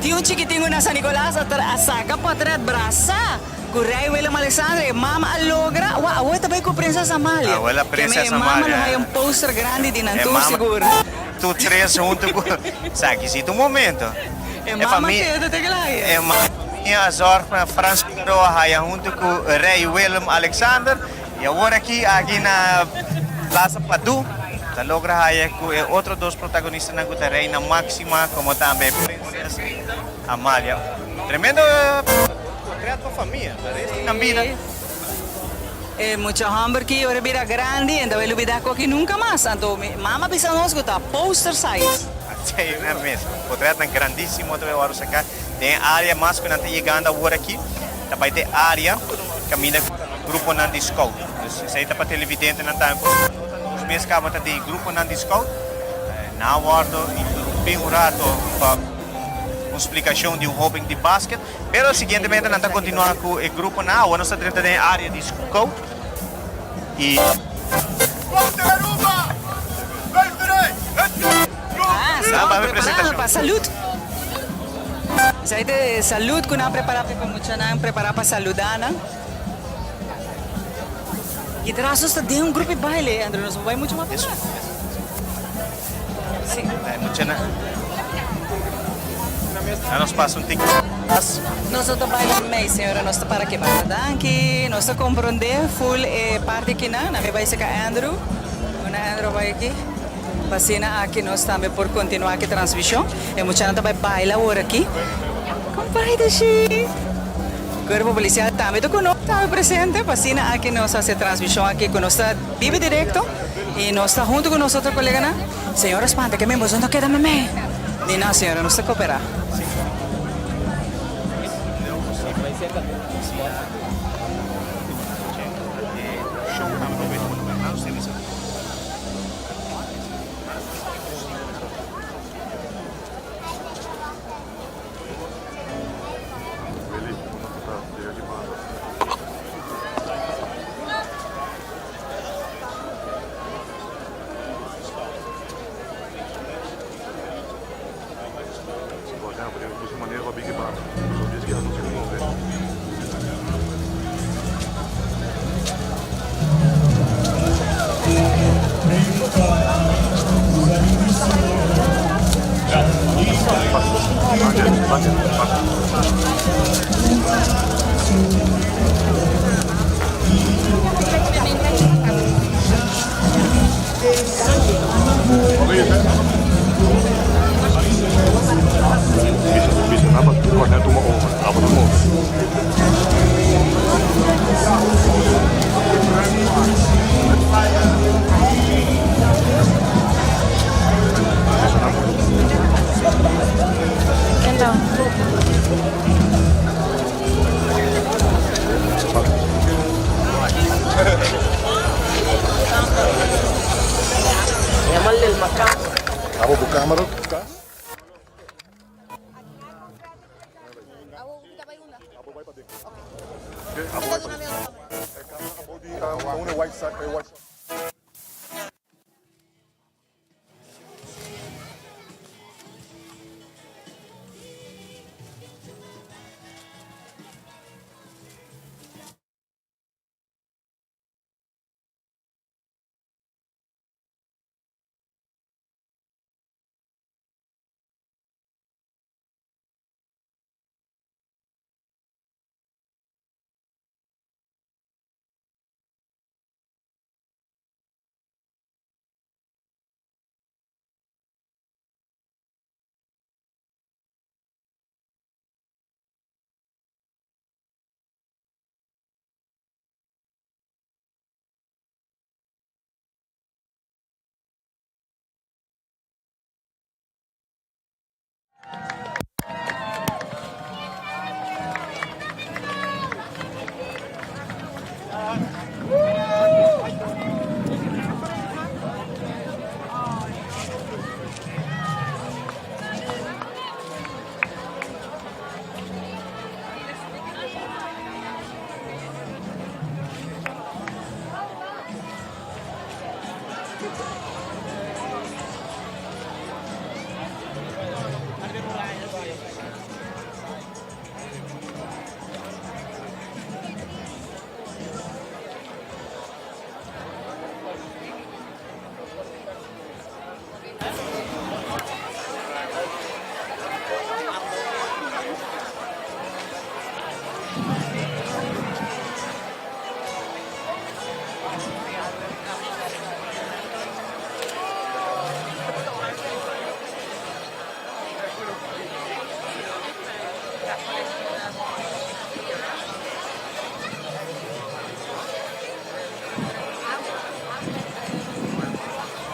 B: Tin un chikitin ku na San Nicolas a a saka potret brasa ku Rei Willem Alexander. E mama a logra, wak, awor ta bai ku Prinsesa Amalia.
A: Abuela
B: Keme e
A: Prinsesa
B: mama lo
A: Amalia.
B: haya un poster grandi di nan
A: E
B: tur
A: mama
B: sigur.
A: Tur tres huntu ku esaki si ta un momento.
B: E mama keda te glaya.
A: E mama a zorg pa Frans Figueroa haya huntu ku Rei Willem Alexander y awor aki aki na Plaza Padu ta logra haya ku e otro dos protagonistanan ku ta Reina Maxima komo tambe Prinses Amalia. Tremendo portret pa famia, ta resti nan bida.
B: E mucha homber ki ora bira grandi en ta bay lubida koki nunca mas. Anto mi mama bisa nos ku ta poster size.
A: Asina mes. Potretnan grandisimo ta bay wòrdu saká den e área mas ku nan ta yegando awor aki ta bay te área kaminda ku gruponan di scout. Dus esei ta pa televidentenan tambe por nota nos mes kaba ta den e gruponan di scout. Nan a wòrdu interrumpí un rato pa un splikashon di un hóben di basket. Pero siguientemente nan ta continua cu e gruponan. Awor nos ta drenta den e area di scout y.
B: Ah, scout preparando pa salud. Esaki ta e salud cu nan a prepara pa e muchanan prepara pa saluda nan. Y tras nos ta den un grupo di baile, Andrew, nos no bay mucho mas pa tras.
A: Sí. Muchanan. A nos pasa un tiki mas.
B: Nos no ta baila mei, señora, nos ta para ke banda. Danki. Nos ta comprende full e parti akinan. Nan mi bai seka Andrew. Una Andrew a bai aki. Pa asina aki nos tambe por continua ki transmision. E muchanan ta bai baila awor aki. Compai Dushi. Cuerpo Policial tambe ta cu nos tambe presente. Pa asina aki nos haci e transmision aki cu nos ta biba directo. Y nos ta hunto cu nos otro coleganan. Señora spanta ke mi boso no keda meme. Di no señora nos ta coopera.
D: Abo bo camera ta?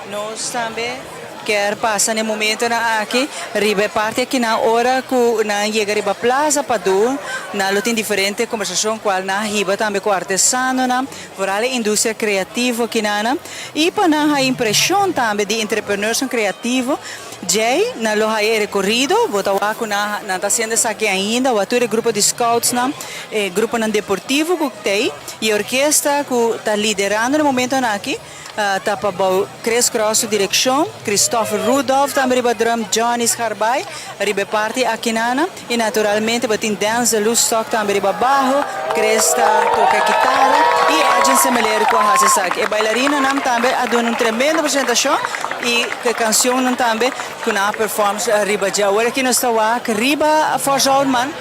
B: Nos tambe kier pasa na e momentonan aki riba e parti akinan ora cu nan yega riba Plaza Padú nan lo tin diferente conversacion cual nan a hiba tambe cu artesanonan, vooral e industria creativo akinana y pa nan haya impresion tambe di entrepreneursnan creativo djey nan lo haya e recorido. Bo ta wak cu nan nan ta haciendo esaki ainda, wak tur e grupo di scoutsnan, e gruponan deportivo cu tey y e orkesta cu ta liderando na e momentonan aki. Ta pa bou Chris Cross su direkshon, Christopher Rudolph tambe riba drum, Johnny Scharbaai riba e parti akinana i naturalmente bo tin Denzel Loestok tambe riba baho, Chris ta toka e kitara i Edjean Semeleer ku a hasi esaki. E bailarinanan tambe a duna un tremendo presentashon i ku e kanshonnan tambe ku nan a perform riba dje. Awor aki nos ta wak riba Fort Zoutman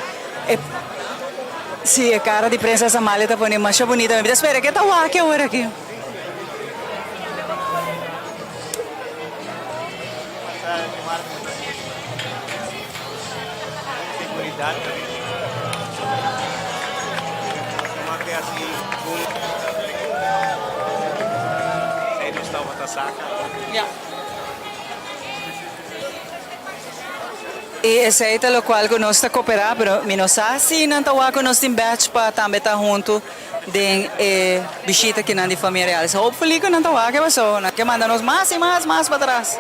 B: e si e kara di Prinses Amalia ta pone masha bunita. Mi ta spera ke ta wak awor aki. I esei ta lokual ku nos ta koperá, pero mi no sa si nan ta wak ku nos tin bèch pa tambe ta huntu. Den e bishita kinan di famia real. So hopefully ku nan ta wak e paso nan ke manda nos mas i mas mas patras.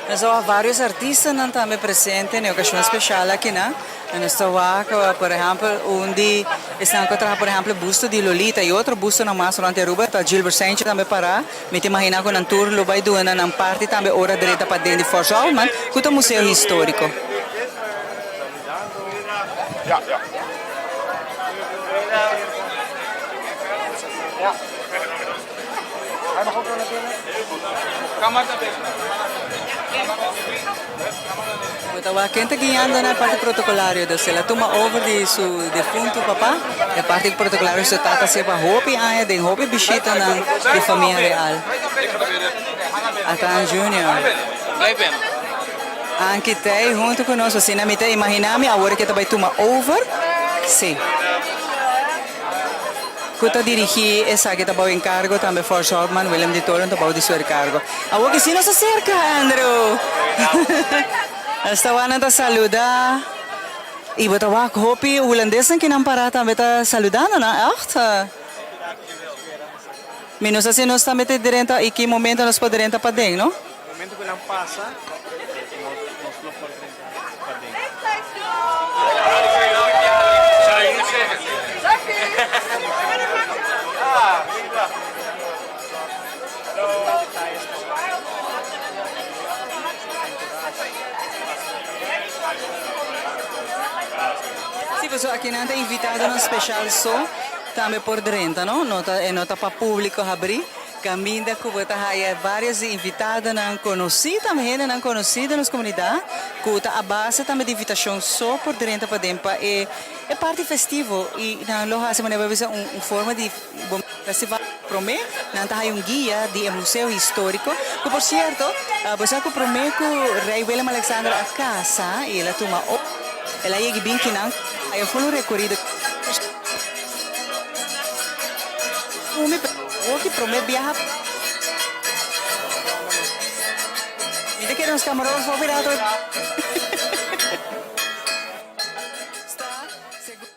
B: Nos a wak varios artistanan tambe presente na e ocasion special akinan. Nos ta wak por ehempel un di esnan cu a traha por ehempel e busto di Lolita y otro bustonan mas rond di Aruba ta Gilbert Sanchez tambe para. Mi ta imagina cu nan tur lo bay duna nan parti tambe ora drenta paden di Fort Zoutman cu ta museo historico. Bo ta wak ken ta guiando na e parti protocolario, dus el a tuma over di su defunto papa, e parti protocolario su tata seba hopi aña den hopi bishitanan di famia real. Atan Junior. Anki t'ei huntu ku nos, asina mi ta imaginá mi awor ke ta bai tuma over. Sí. Ku ta dirigí esaki ta bou enkargo tambe Force Hopman, Willem di Toren ta bou di su erkargo. Awor ke si nos ta serka, Andrew. Esta ta saludá. I bo ta wak hopi hulandesnan kinan pará tambe ta saludando nan, ègt. Mi no sa si nos tambe ta drenta i ki momento nos por drenta paden, no?
A: Momento ku nan pasa, nos lo por drenta paden.
B: Sí, pasobra akinan ta invitadonan special so tambe por drenta, no? No ta, e no ta pa publico habri. Caminda cu bo ta haya varios di invitadonan conoci tambe, hendenan conoci den nos comunidad cu ta a base tambe di invitacion so por drenta paden pa e e parti festivo y nan lo haci manera bo a bisa un un forma di bo festival. Prome nan ta haya un guia di e museo historico cu por cierto bo sa cu prome cu Rey Willem Alexander a casa y el a tuma o el a yegi bin kinan haya full un recorido. Umi pero prome biaha. Mi ta kere nos camarógrafo hopi rato. Sta segun.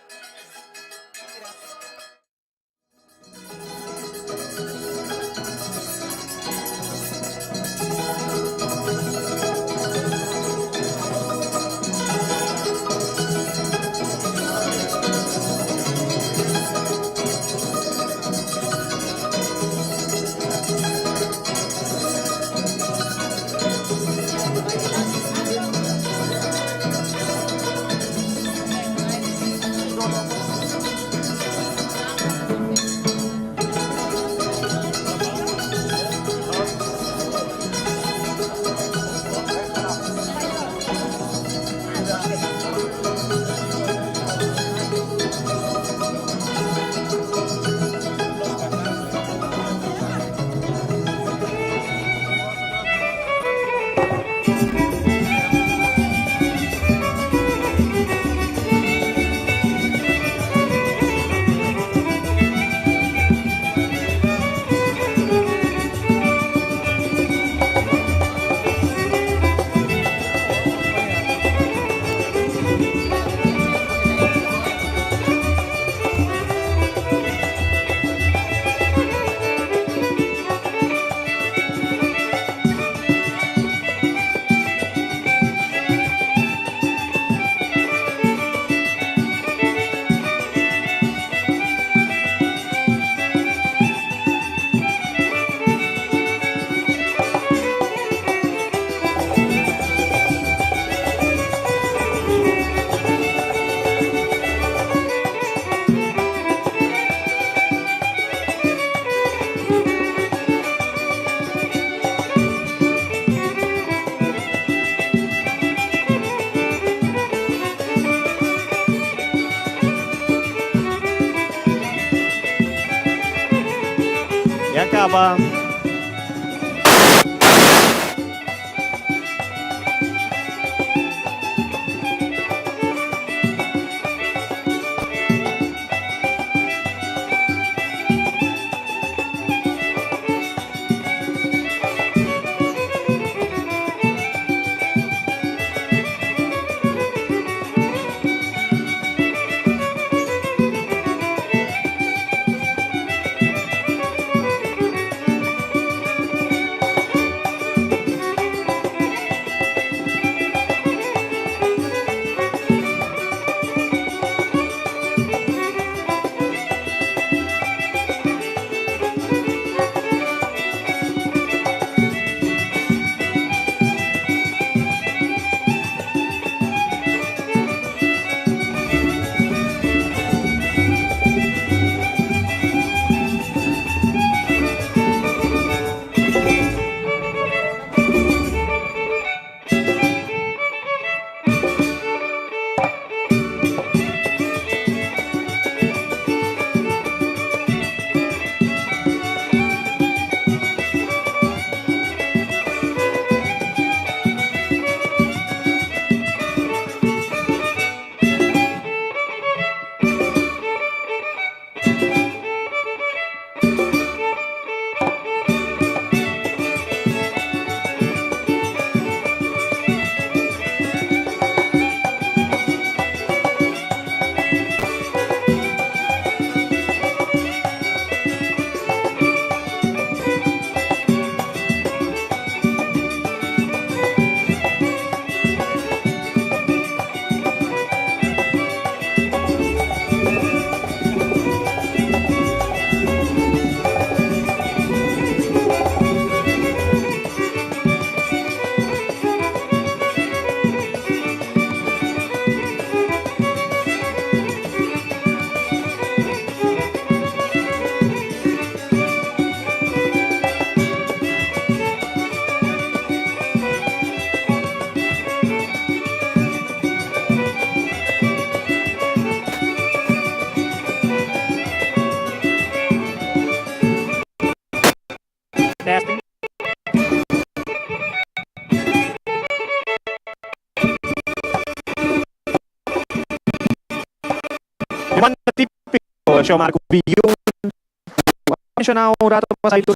A: Ya caba.
D: Banda típico, Xiomar cu Biyun. Cu a menciona un rato pasa y tur.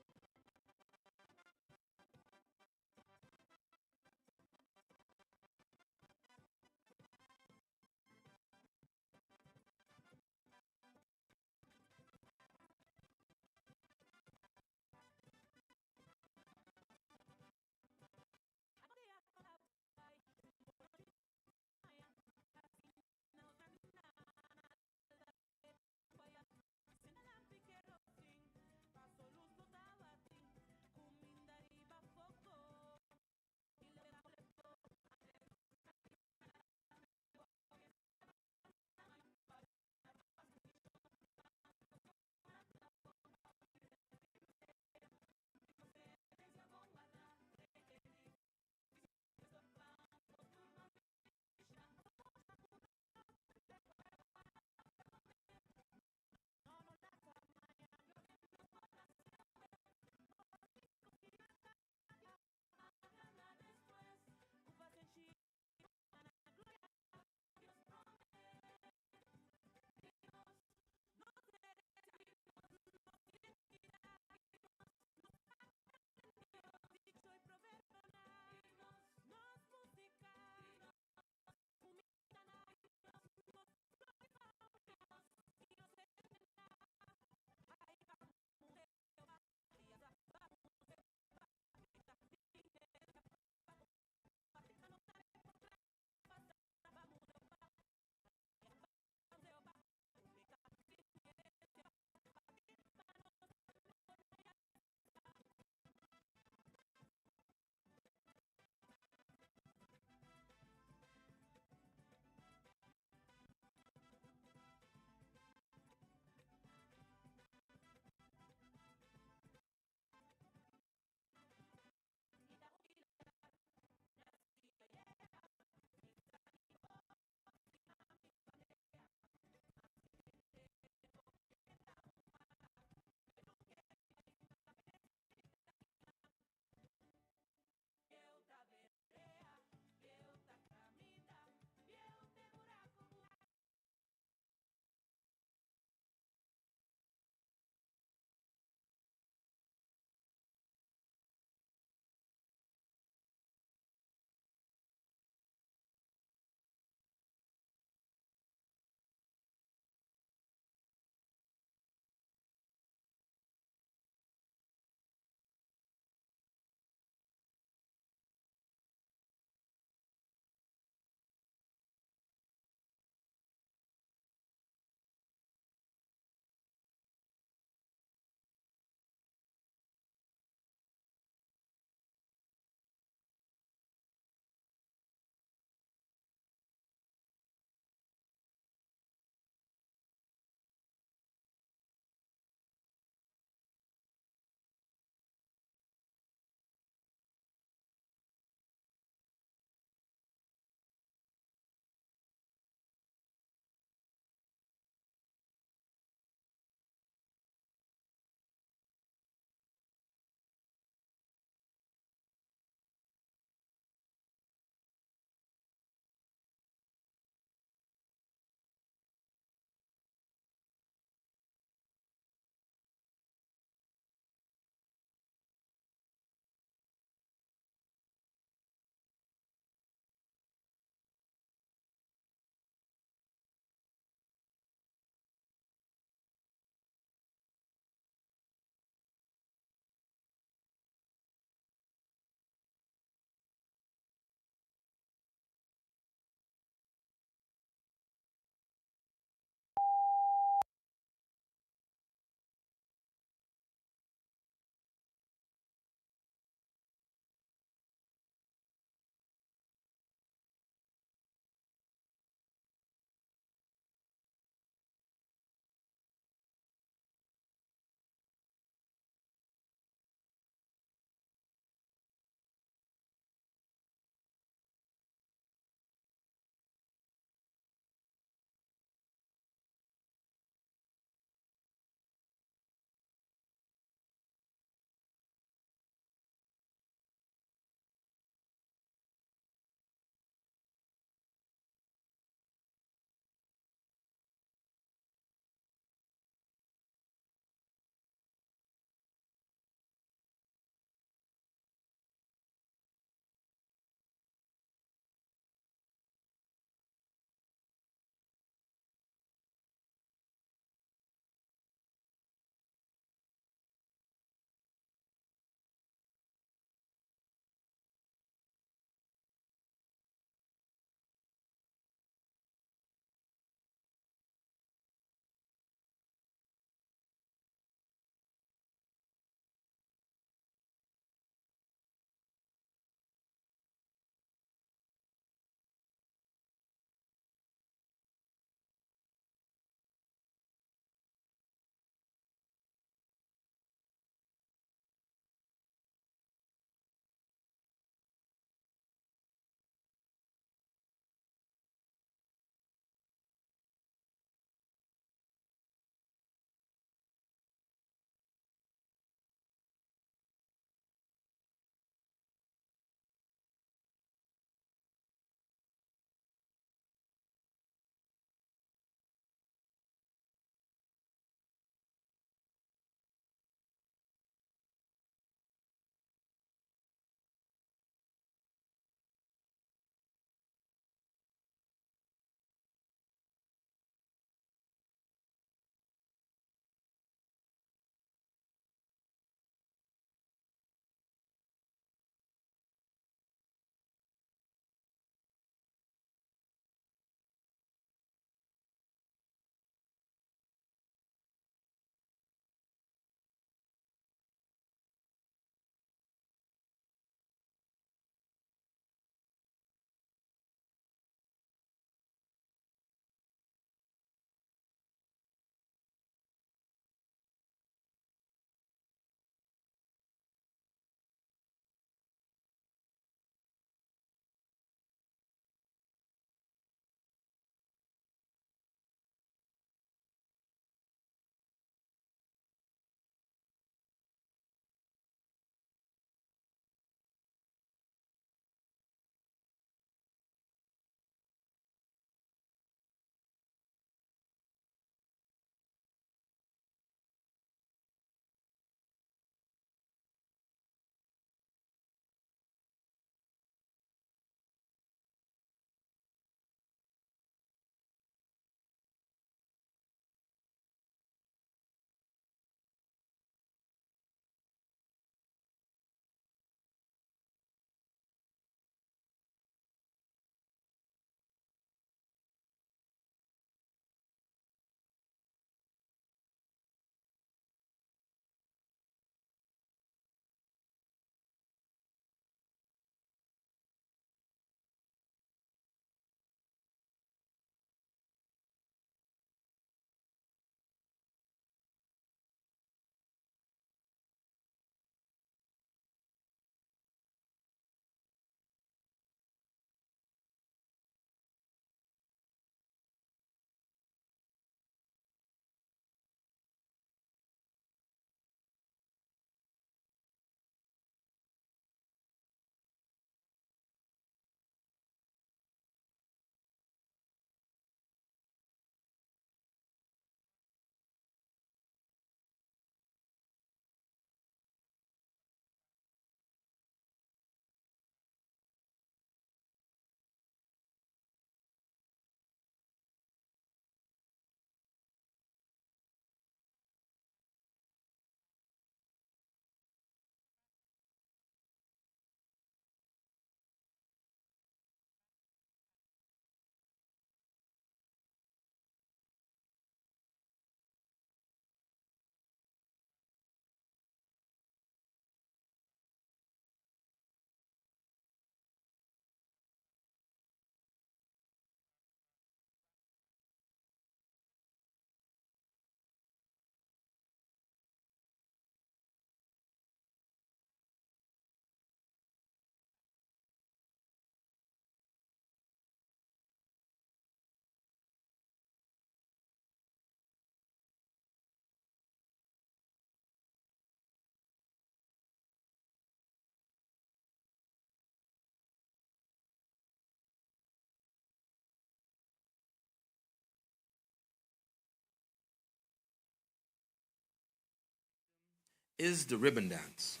E: is the ribbon dance,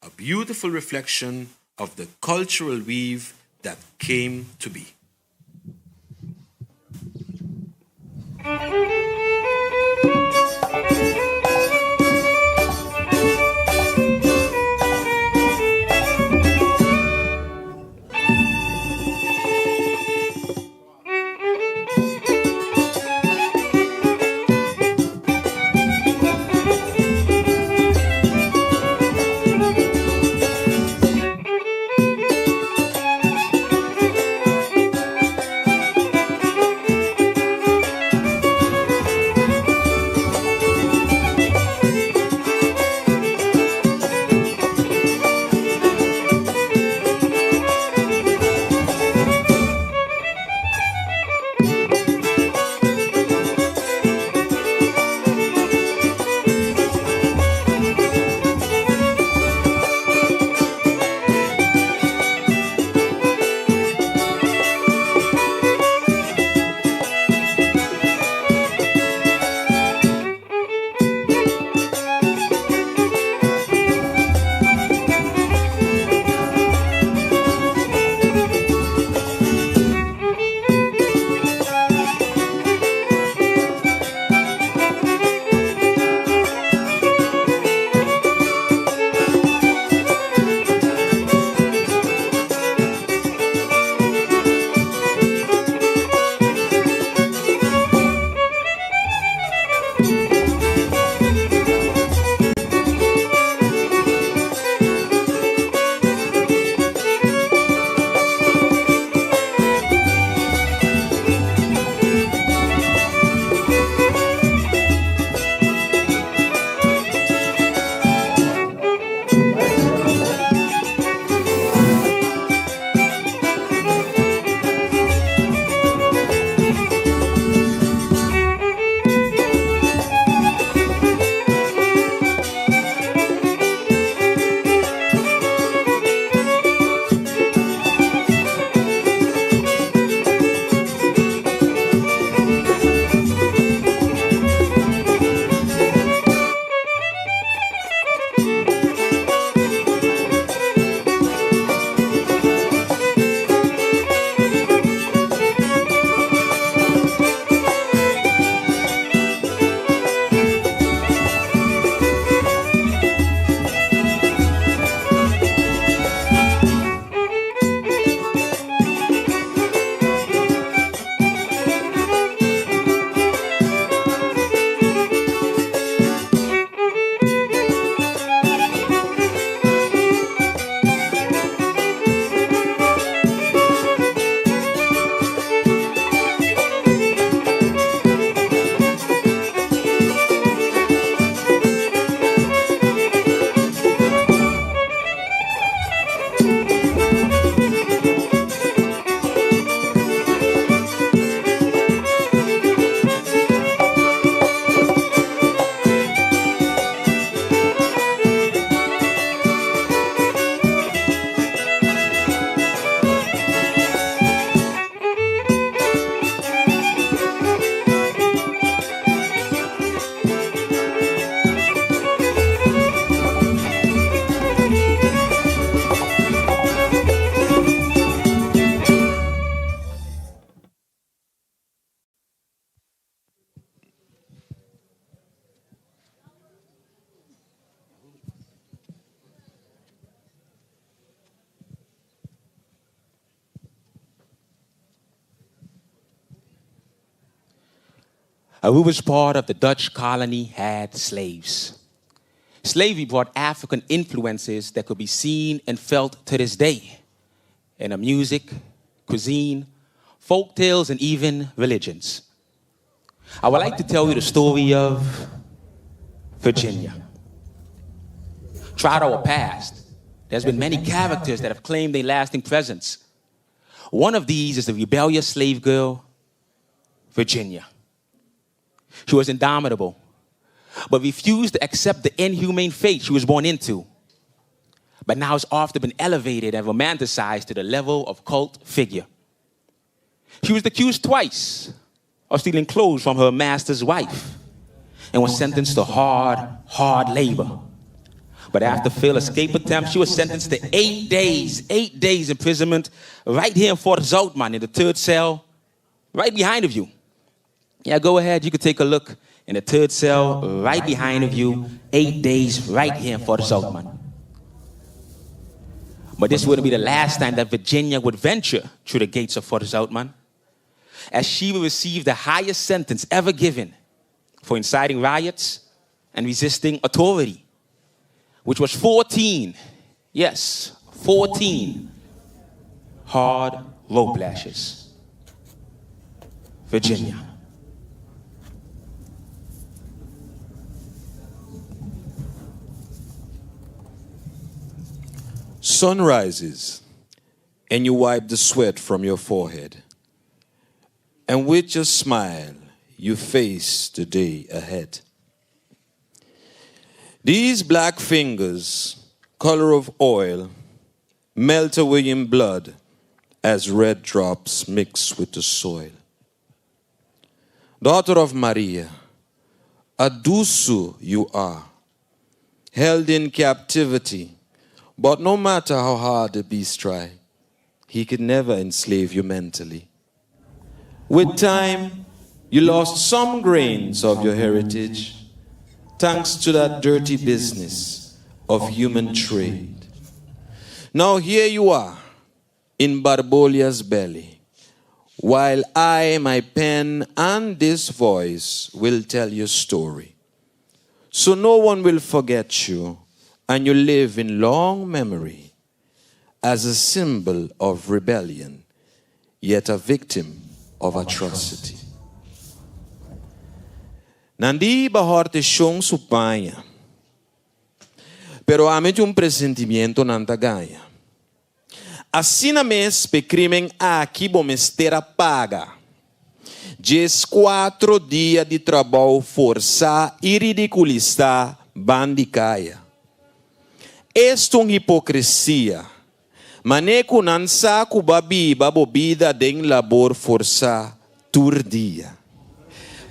E: a beautiful reflection of the cultural weave that came to be.
F: Aruba's part of the Dutch colony had slaves. Slavery brought African influences that could be seen and felt to this day in the music, cuisine, folk tales, and even religions. I would like to tell you the story of Virginia. Throughout our past, there's been many characters that have claimed a lasting presence. One of these is the rebellious slave girl, Virginia. She was indomitable, but refused to accept the inhumane fate she was born into. But now it's often been elevated and romanticized to the level of cult figure. She was accused twice of stealing clothes from her master's wife and was sentenced to hard, hard labor. But after failed escape attempt, she was sentenced to eight days, eight days imprisonment right here in Fort Zoutman in the third cell, right behind of you. Yeah, go ahead, you can take a look in the third cell, right behind of you, eight days right here in Fort Zoutman. But this wouldn't be the last time that Virginia would venture through the gates of Fort Zoutman, as she would receive the highest sentence ever given for inciting riots and resisting authority, which was 14, yes, 14 hard rope lashes. Virginia.
E: Sun rises, and you wipe the sweat from your forehead. And with your smile, you face the day ahead. These black fingers, color of oil, melt away in blood as red drops mix with the soil. Daughter of Maria, a dusu you are, held in captivity, but no matter how hard the beast try, he could never enslave you mentally. With time, you lost some grains of your heritage, thanks to that dirty business of human trade. Now here you are in Barbolia's belly, while I, my pen, and this voice will tell your story. So no one will forget you, and you live in long memory as a symbol of rebellion, yet a victim of atrocity. Nan di b'a horta e shon su paña. Pero ami tin un presentimiento nan ta gaña. Asina mes p'e crimen aki bo mester a paga. Diescuatro dia di trabou forsa y ridiculista ban di caya. Esto un hipocresia. Mané ku nan sa ku ba biba bo bida den labor forsá tur dia.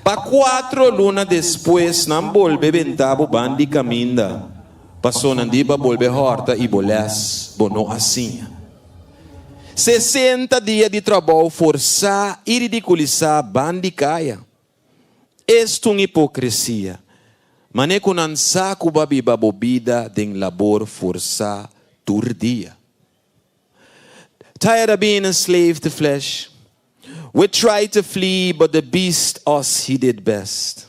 E: Pa kuatro luna despues nan bolbe benta bo ban di kaminda, paso nan di ba bolbe hòrta i bo lès bo no a siña. Sesenta dia di trabou forsá i ridikulisá ban di kaya. Esto un hipokresia. Mané ku nan sa ku ba biba bo bida den labor forsá tur dia. Tired of being a slave to flesh, we tried to flee but the beast us he did best.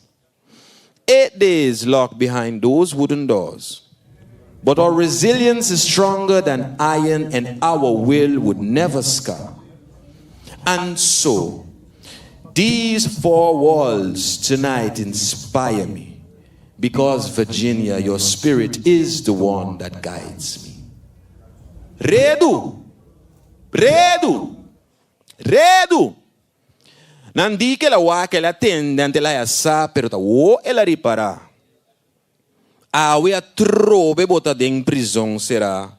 E: Eight days locked behind those wooden doors. But our resilience is stronger than iron and our will would never scar. And so, these four walls tonight inspire me because Virginia, your spirit is the one that guides me. Redu! Redu! Redu! Nan di ku el a wak, el a tende, anto el a haya sa, pero ta wou el a ripará. Awe atrobe bo ta den prizon será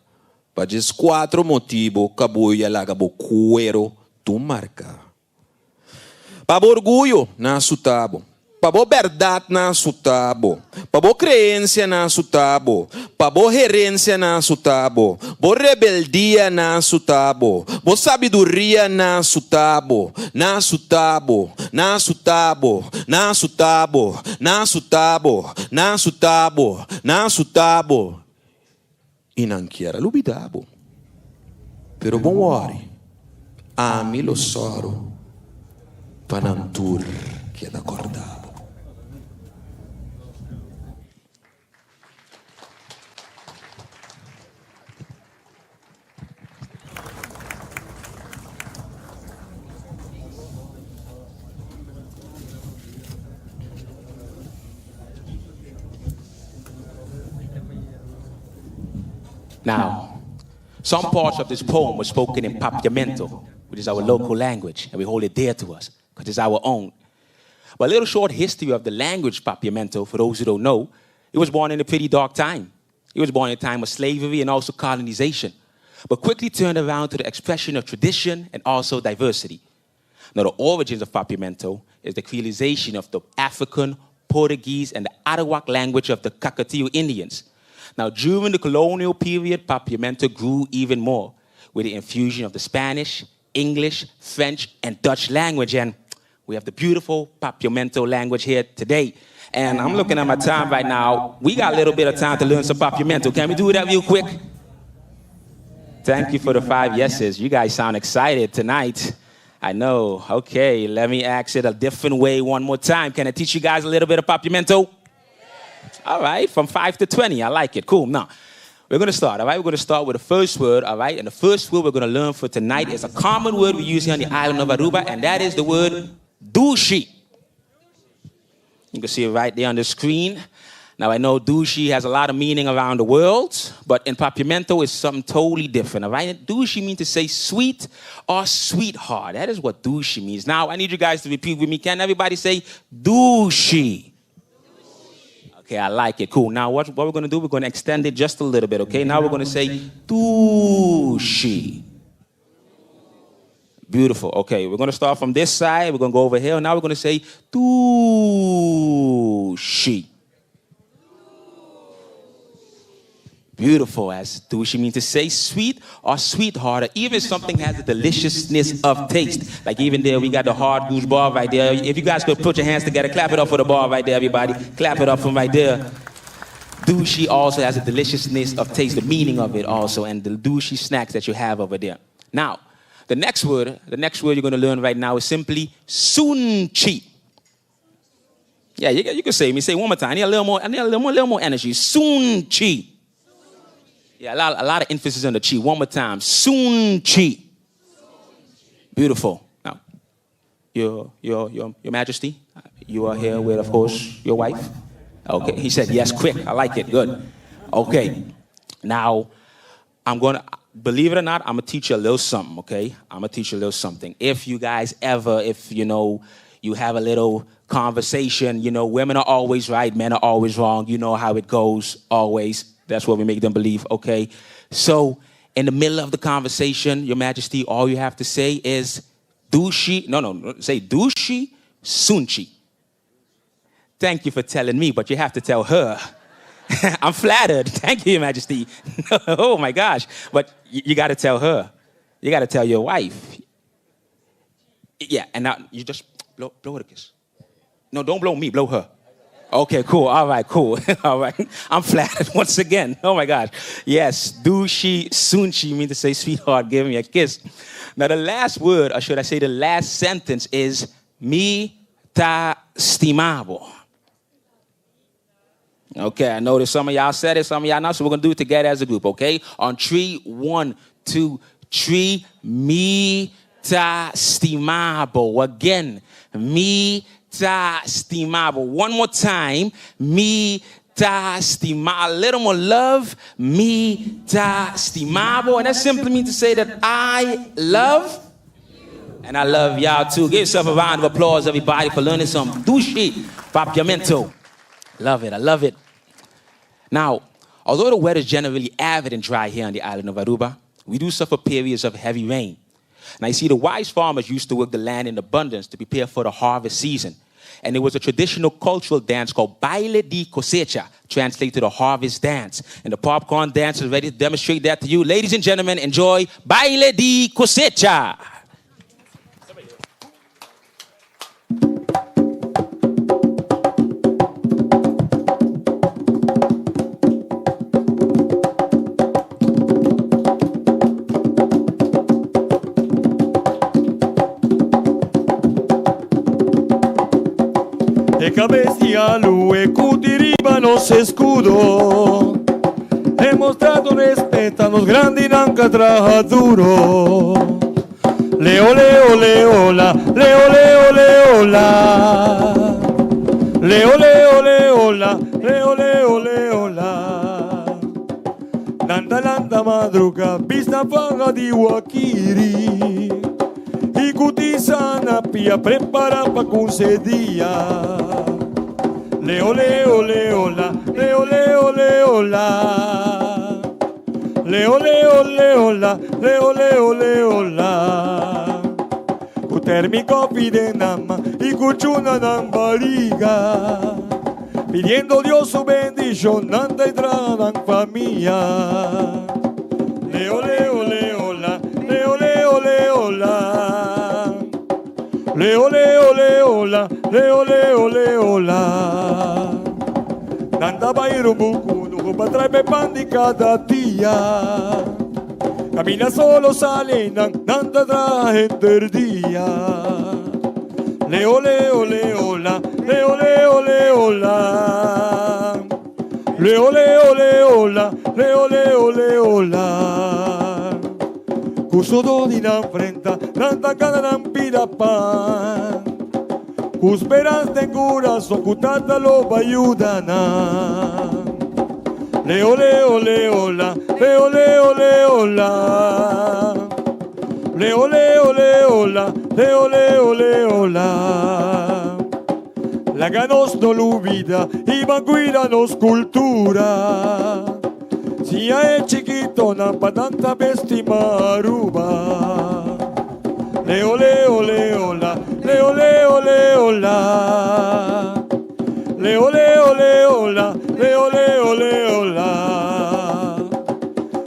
E: pa djes kuatro motibu kabuyo a laga bo kuero tur marká. Pa bo orguyo nan a suta bo, pa bo bèrdat nan a suta bo, pa bo kreensia nan a suta bo, pa bo herensia nan a suta bo, bo rebeldia nan a suta bo, bo sabiduria nan a suta bo, nan a suta bo, nan a suta bo, nan a suta bo, nan a suta bo, nan a suta bo, nan a suta bo, i nan kier a lubida bo. Pero bon wòri, ami lo sòru pa nan tur keda kòrda bo.
F: Now, some parts of this poem were spoken in Papiamento, which is our local language, and we hold it dear to us because it's our own. But a little short history of the language Papiamento, for those who don't know, it was born in a pretty dark time. It was born in a time of slavery and also colonization, but quickly turned around to the expression of tradition and also diversity. Now, the origins of Papiamento is the creolization of the African, Portuguese, and the Arawak language of the Caquetio Indians. Now, during the colonial period, Papiamento grew even more with the infusion of the Spanish, English, French, and Dutch language. And we have the beautiful Papiamento language here today. And I'm looking at my time right now. We got a little bit of time to learn some Papiamento. Can we do that real quick? Thank you for the five yeses. You guys sound excited tonight. I know. Okay, let me ask it a different way one more time. Can I teach you guys a little bit of Papiamento? All right, from 5 to 20. I like it. Cool. Now, we're going to start, all right? We're going to start with the first word, all right? And the first word we're going to learn for tonight is a common word we use here on the island of Aruba, and that is the word dushi. You can see it right there on the screen. Now, I know dushi has a lot of meaning around the world, but in Papiamento, it's something totally different, all right? Dushi means to say sweet or sweetheart. That is what dushi means. Now, I need you guys to repeat with me. Can everybody say dushi? Okay, I like it. Cool. Now, what, what we're going to do, we're going to extend it just a little bit, okay? Now we're going to say dushi. Beautiful. Okay, we're going to start from this side. We're going to go over here. Now we're going to say dushi. Beautiful, as dushi means to say sweet or sweetheart, or even something has a deliciousness of taste. Like even there, we got the hard goose bar right there. If you guys could put your hands together, clap it up for the bar right there, everybody. Clap it up from right there. Dushi also has a deliciousness of taste, the meaning of it also, and the dushi snacks that you have over there. Now, the next word, the next word you're going to learn right now is simply sunchi. Yeah, you, you can say me. Say one more time. I need a little more. I need a little more, little more energy. Sunchi. Yeah, a lot, a lot of emphasis on the chi. One more time. Soon chi. Beautiful. Now, your, your, your, your Majesty, you are here with, of course, your wife. Okay. He said, yes, quick. I like it. Good. Okay. Now, I'm going to, believe it or not, I'm going to teach you a little something, okay? I'm going to teach you a little something. If you guys ever, if, you know, you have a little conversation, you know, women are always right, men are always wrong. You know how it goes, always. That's what we make them believe, okay? So, in the middle of the conversation, Your Majesty, all you have to say is, Dushi, no, no, say Dushi Sunchi. Thank you for telling me, but you have to tell her. I'm flattered. Thank you, Your Majesty. oh my gosh. But you, you got to tell her. You got to tell your wife. Yeah, and now you just blow, blow her a kiss. No, don't blow me, blow her. Okay, cool. All right, cool. All right. I'm flattered once again. Oh my gosh. Yes, do she, soon she mean to say, sweetheart, give me a kiss. Now, the last word, or should I say the last sentence, is mi ta stimabo. Okay, I noticed some of y'all said it, some of y'all not, so we're gonna do it together as a group, okay? On three, one, two, three, mi ta stimabo. Again, mi ta stimabo. One more time, mi ta stima. A little more love, mi ta stimabo. And that simply means to say that I love and I love y'all too. Give yourself a round of applause, everybody, for learning some dushi papiamento. Love it. I love it. Now, although the weather is generally arid and dry here on the island of Aruba, we do suffer periods of heavy rain. Now, you see, the wise farmers used to work the land in abundance to prepare for the harvest season. And there was a traditional cultural dance called Baile di Cosecha, translated to the harvest dance. And the popcorn dance is ready to demonstrate that to you. Ladies and gentlemen, enjoy Baile di Cosecha.
C: E cabeza lue cutiriba nos escudo. He respeta nos grandi nanca traja duro. Leo, leo, leo, la, leo, leo, leo, la. Leo, leo, leo, la, leo, leo, leo, la. Landa, landa, madruga, vista faga di wakiri. Ikutisana pia prepara pa dia. Leo, leo, leo, la, leo, leo, leo, la. Leo, leo, leo, la, leo, leo, leo, la. Utermi kopi de nama, ikuchuna nambariga. Pidiendo Dios su bendición, nanda y tragan familia. Leo, leo, leo, la, leo, leo, leo, la. Leo, leo, leo, la, leo, leo, leo, la. Nanda bairumbuku, nuku pa pan di cada dia. Camina solo sale, nanda traje dia. Leo, leo, leo, la, leo, leo, leo, la. Leo, leo, leo, la, leo, leo, leo, la. Kusodo di nan frenta, nanda cada nan pida pan. Kusperas de corazón, kutata lo bayudana. Leo, leo, leo, la, leo, leo, leo, la. Leo, leo, leo, la, leo, leo, leo, la. Láganos no olvida y cuídanos cultura. Si ya es chiquito, nampa tanta bestima Aruba. Leo, leo, leo, la, leo, leo, leo, la. Leo, leo, leo, la, leo, leo, leo, la.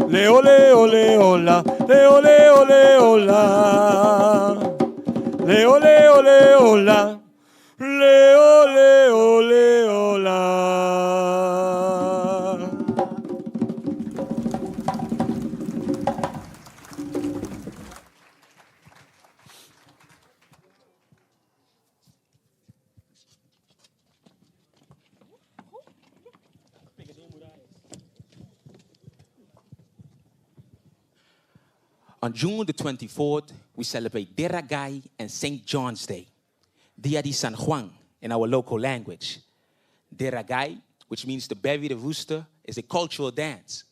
C: Leo, leo, leo, la, leo, leo, leo, la. Leo, leo, leo, la. Leo, leo, leo, la.
F: On June the 24th, we celebrate Deragai and St. John's Day, Dia de San Juan in our local language. Deragai, which means to bury the rooster, is a cultural dance.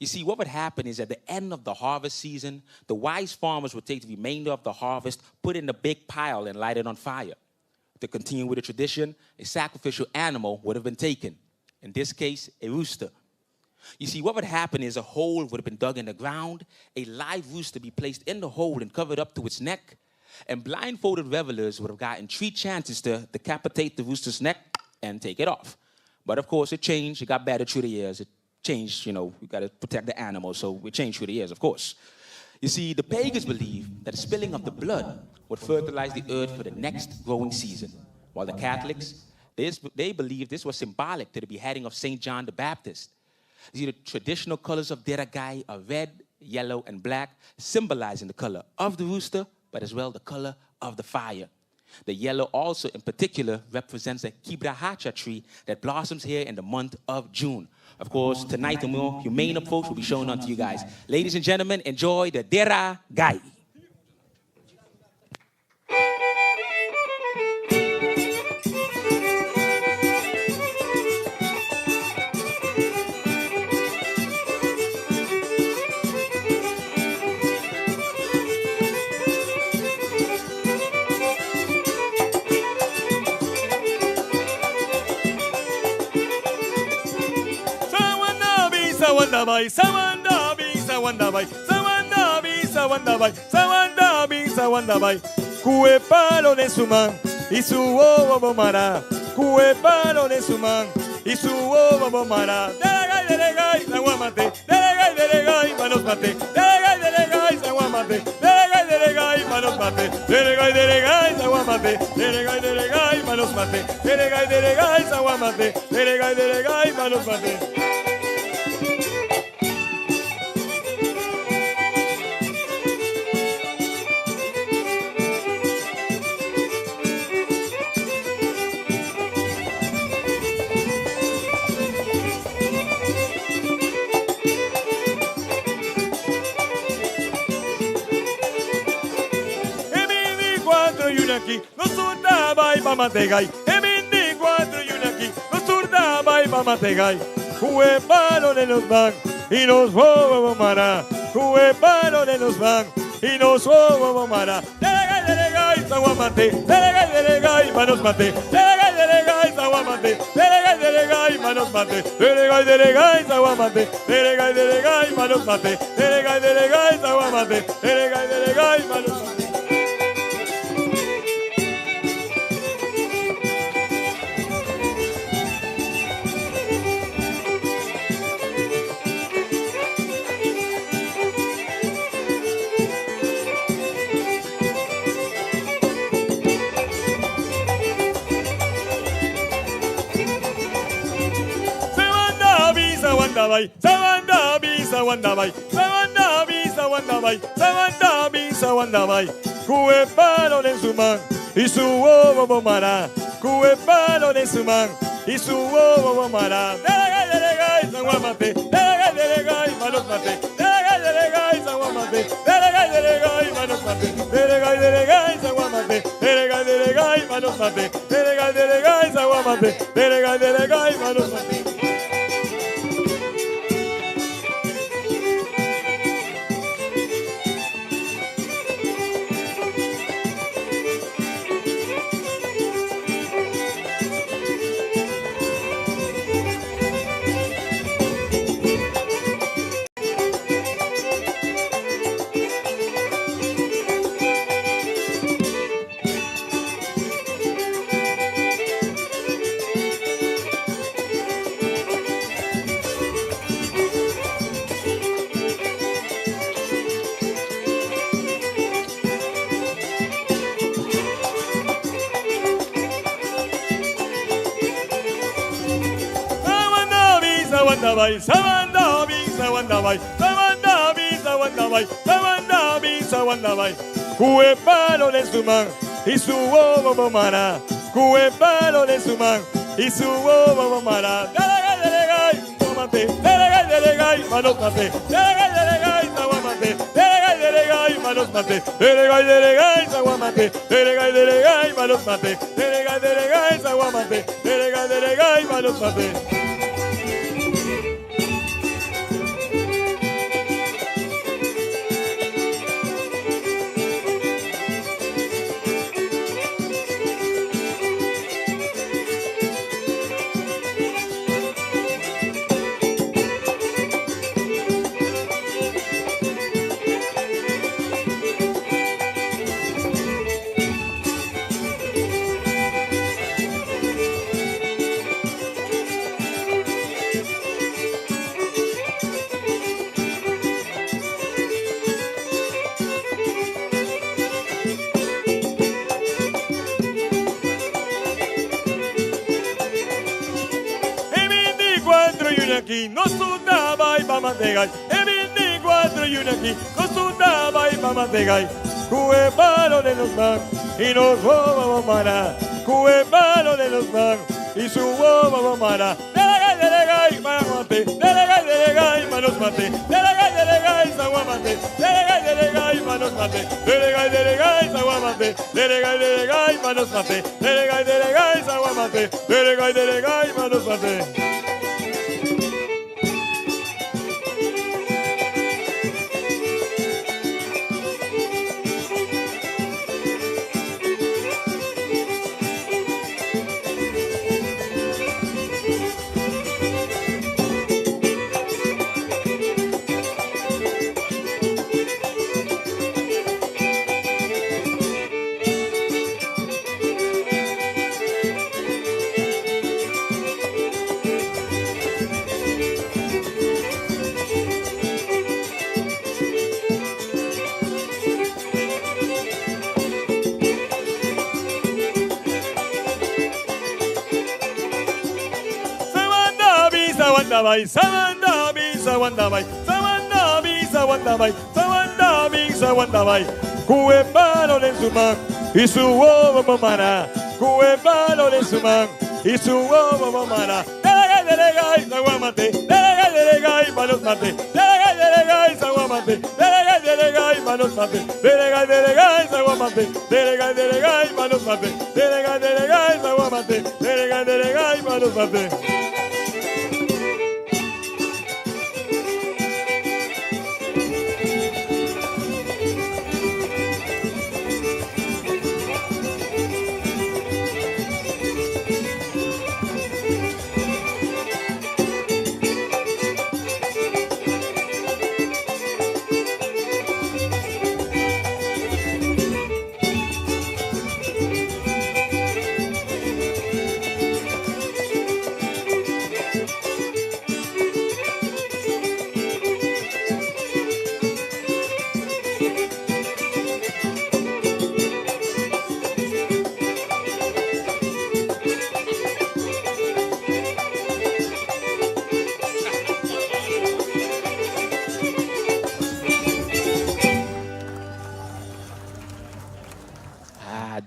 F: You see, what would happen is at the end of the harvest season, the wise farmers would take the remainder of the harvest, put it in a big pile, and light it on fire. To continue with the tradition, a sacrificial animal would have been taken. In this case, a rooster. You see, what would happen is a hole would have been dug in the ground, a live rooster be placed in the hole and covered up to its neck, and blindfolded revelers would have gotten three chances to decapitate the rooster's neck and take it off. But of course, it changed. It got better through the years. It changed, you know, we got to protect the animals, so it changed through the years, of course. You see, the pagans believed that the spilling of the blood would fertilize the earth for the next growing season, while the Catholics, they believed this was symbolic to the beheading of St. John the Baptist. You see, the traditional colors of Deragai are red, yellow, and black, symbolizing the color of the rooster, but as well the color of the fire. The yellow also, in particular, represents the Kibrahacha tree that blossoms here in the month of June. Of course, tonight, the more humane approach will be shown unto you guys. Ladies and gentlemen, enjoy the Deragai.
C: Sawandabi, sawandabai, sawandabi, sawandabai, sawandabi, sawandabai, sawandabi, sawandabai. Cue palo de su man y su bobo mará. Cue palo de su man y su bobo mará. Delegay, delegay, saguamate, delegay, delegay, manos mate, delegay, delegay, saguamate, delegay, delegay, manos mate, delegay, delegay, saguamate, delegay, delegay, manos mate, delegay, delegay, saguamate, delegay, delegay, manos mate. M24 y una aquí, no surtaba y pamategay. M24 y una aquí, no surtaba y pamategay. Jue palo de los van y nos bobo mará. Jue palo de los van y nos bobo mará. Delegay, delegay, saguamate, delegay, delegay, manos mate, delegay, delegay, saguamate, delegay, delegay, manos mate, delegay, delegay, saguamate, delegay, delegay, manos mate, delegay, delegay, saguamate, delegay, delegay, manos mate. Sawanda bai, sawanda bi, sawanda bai, sawanda bi, sawanda bai, sawanda bi, sawanda bai. Cue palo de su man y su bobo bomará. Cue palo de su man y su bobo bomará. Delegay, delegay, sanguamate, delegay, delegay, manos mate, delegay, delegay, sanguamate, delegay, delegay, manos mate, delegay, delegay, sanguamate, delegay, delegay, manos mate, delegay, delegay, sanguamate, delegay, delegay, manos mate. Sawanda bai, sawanda bi, sawanda bai, sawanda bi, sawanda bai, sawanda bi, sawanda bai. Cue palo de su man y su bobo bomara. Cue palo de su man y su bobo bomara. Delegay, delegay, tómate, delegay, delegay, manos mate, delegay, delegay, saguamate, delegay, delegay, manos mate, delegay, delegay, saguamate, delegay, delegay, manos mate, delegay, delegay, saguamate, delegay, delegay, manos mate. E 24 y una aquí, no sudaba y mamá de gai. E 24 y una aquí, no sudaba y mamá de gai. Cue palo de los man y nos roba mamara. Cue palo de los man y su boba mamara. Delegay, delegay, mate, delegay, delegay, manos mate, delegay, delegay, saguamate, delegay, delegay, manos mate, delegay, delegay, saguamate, delegay, delegay, manos mate, delegay, delegay, saguamate, delegay, delegay, manos mate. Sawanda bi, sawanda bai, sawanda bi, sawanda bai, sawanda bi, sawanda bai, sawanda bi, sawanda bai. Cue palo de su man y su bobo mamara. Cue palo de su man y su bobo mamara. Delegay, delegay, saguamate, delegay, delegay, manos mate, delegay, delegay, saguamate, delegay, delegay, manos mate, delegay, delegay, saguamate, delegay, delegay, manos mate, delegay, delegay, saguamate, delegay, delegay, manos mate.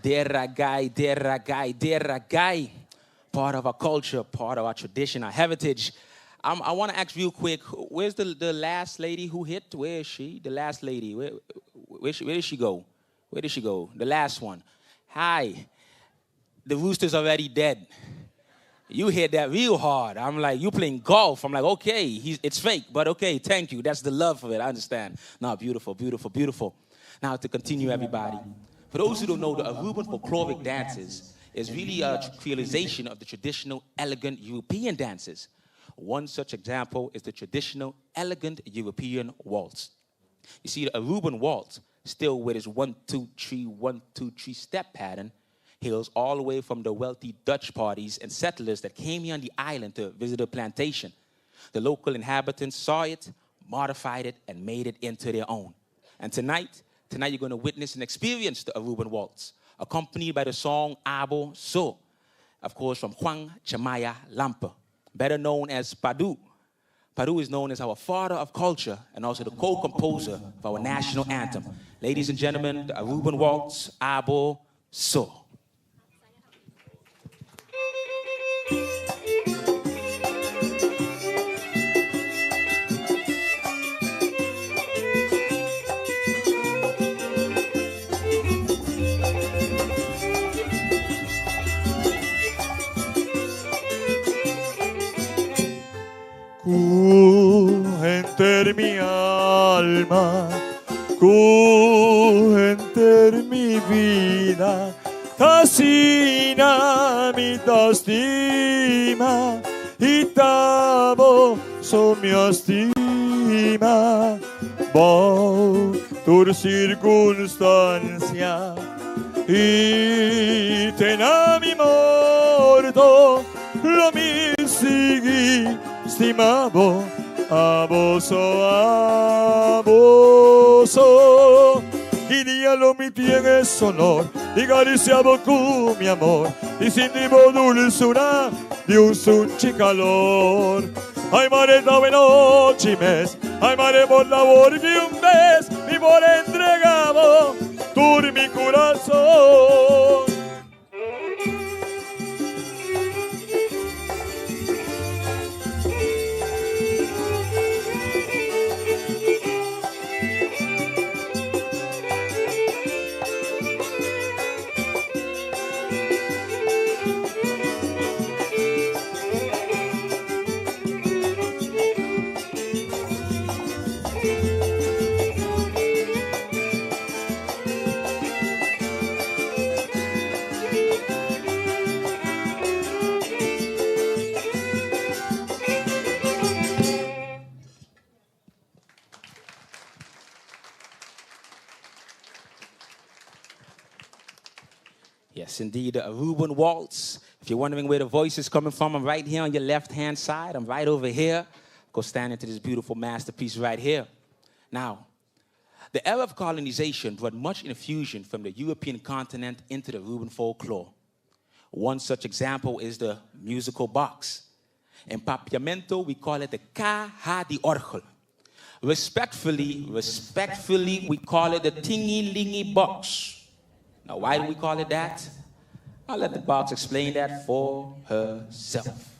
F: Dera gai, dera gai, dera gai. Part of our culture, part of our tradition, our heritage. I want to ask real quick, where's the last lady who hit? Where is she? The last lady. Where did she go? Where did she go? The last one. Hi. The rooster's already dead. You hit that real hard. I'm like, you playing golf. I'm like, okay, it's fake, but okay, thank you. That's the love of it. I understand. No, beautiful, beautiful, beautiful. Now to continue, everybody. For those who don't know, the Aruban folkloric dances is really a creolization of the traditional elegant European dances. One such example is the traditional elegant European waltz. You see, the Aruban waltz, still with its 1, 2, 3, 1, 2, 3 step pattern, hails all the way from the wealthy Dutch parties and settlers that came here on the island to visit the plantation. The local inhabitants saw it, modified it, and made it into their own. And tonight, tonight you're going to witness and experience the Aruban waltz, accompanied by the song Abo So, of course, from Juan Chamaya Lampe, better known as Padu. Padu is known as our father of culture and also the co-composer of our national anthem. Ladies and gentlemen, the Aruban waltz, Abo So.
C: Ku henter mi alma, ku henter mi bida, asina mi ta stima, i t'abo so mi a stima, bou tur sirkunstansia, i te na mi morto, lo mi sigui stima bo, abo so, abo so. Ki dia lo mi tin e honor di karisiá bo ku mi amor i sinti bo dulsura di un sunchi kalor. Ai mare ta anochi mes, ai mare por labor ku un bes mi por entregá bo tur mi kurason.
F: Yes, indeed, the Aruban Waltz. If you're wondering where the voice is coming from, I'm right here on your left-hand side. I'm right over here. Go stand into this beautiful masterpiece right here. Now, the era of colonization brought much infusion from the European continent into the Aruban folklore. One such example is the musical box. In Papiamento, we call it the Caha di Orgel. Respectfully, respectfully, we call it the Tingy-Lingy box. Now, why do we call it that? I'll let the box explain that for herself.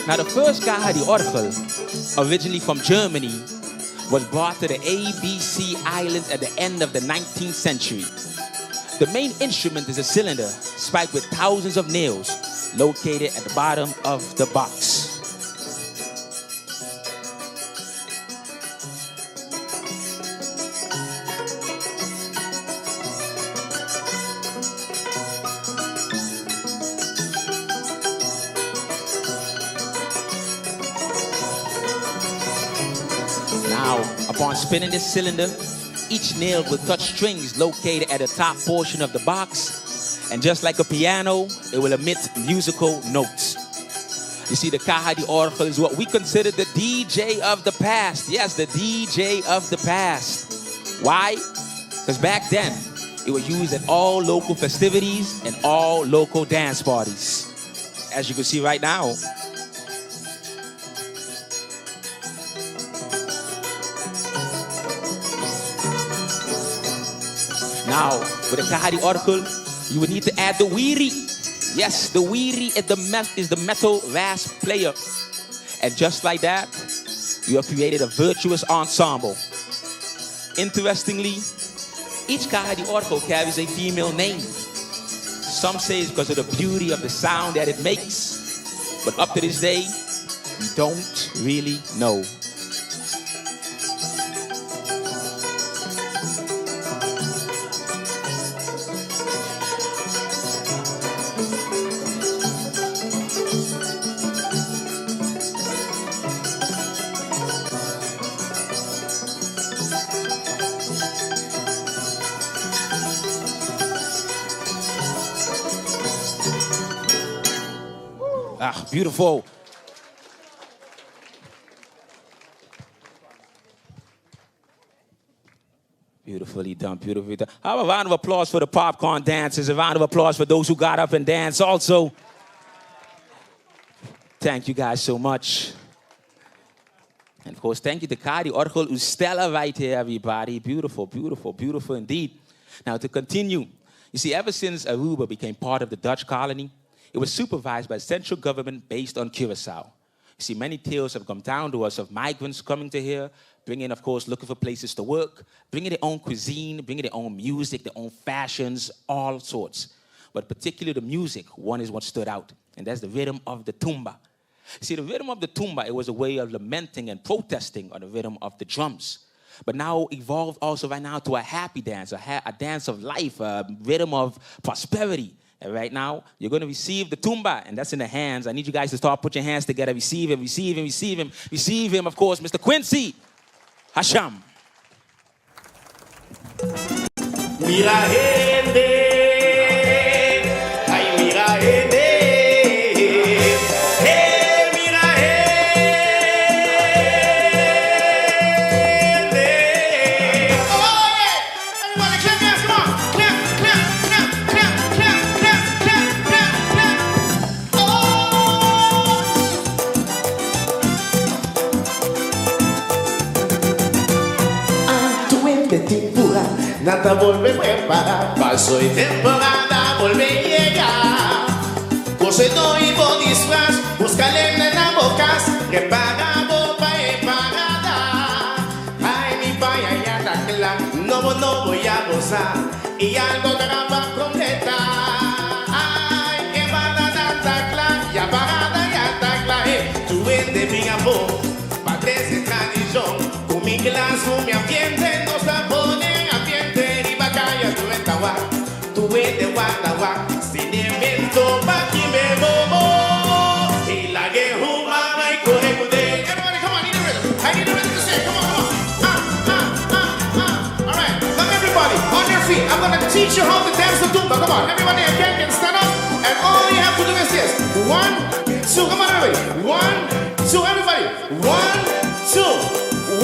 F: Now, the first Caha di Orgel, originally from Germany, was brought to the ABC Islands at the end of the 19th century. The main instrument is a cylinder spiked with thousands of nails located at the bottom of the box. Upon spinning this cylinder, each nail will touch strings located at the top portion of the box, and just like a piano, it will emit musical notes. You see, the Caja de Orgel is what we consider the DJ of the past. Yes, the DJ of the past. Why? Because back then, it was used at all local festivities and all local dance parties. As you can see right now, Now, with a Kahari oracle, you would need to add the wiri. Yes, the wiri is the, is the metal rasp player. And just like that, you have created a virtuous ensemble. Interestingly, each Kahadi oracle carries a female name. Some say it's because of the beauty of the sound that it makes. But up to this day, we don't really know. Ah, beautiful. Beautifully done, beautifully done. How a round of applause for the popcorn dancers, a round of applause for those who got up and danced also. Thank you guys so much. And of course, thank you to Kadi Orgel Ustella right here, everybody. Beautiful, beautiful, beautiful indeed. Now, to continue, you see, ever since Aruba became part of the Dutch colony, it was supervised by a central government based on Curacao. You see, many tales have come down to us of migrants coming to here, bringing, of course, looking for places to work, bringing their own cuisine, bringing their own music, their own fashions, all sorts. But particularly the music, one is what stood out, and that's the rhythm of the tumba. See, the rhythm of the tumba, it was a way of lamenting and protesting on the rhythm of the drums. But now evolved also right now to a happy dance, a, ha a dance of life, a rhythm of prosperity. And right now, you're going to receive the tumba, and that's in the hands. I need you guys to start put your hands together. Receive him, receive him, receive him, receive him, of course, Mr. Quincy Hasham.
G: Mira hende, ay mira hende, hey mira hende. Oh yeah, everybody clap your hands, come on, clap, clap, clap, clap, clap, clap, clap, clap, clap. Oh. Tur hende tin purá, nan ta bolbe prepará, paso e temporada bolbe yega. Kosedó i bo disfras, buska lende na bo kas, prepará bo pa e parada. Ai mi paña ya ta kla, nobo nobo ya bo sa, i algo gran pa kompletá. Ai e bandanan ta kla, ya parada ya ta kla, he, tur hende bin afó. Pa trese tradishon Ku mi klas, ku mi ambiente Nos ta pone ambiente Riba kaya tur hende ta wak Tur hende wak ta wak Sin evento pa kime bobo I lag'e huma bai kore ku den Everybody come on, I need a rhythm I need a rhythm to say, come on, come on Ah, ah, ah, ah Alright, now everybody on your feet I'm gonna teach you how to dance the tumba Come on, everybody again can stand up And all you have to do is this One, two, come on everybody One, two, everybody One, two,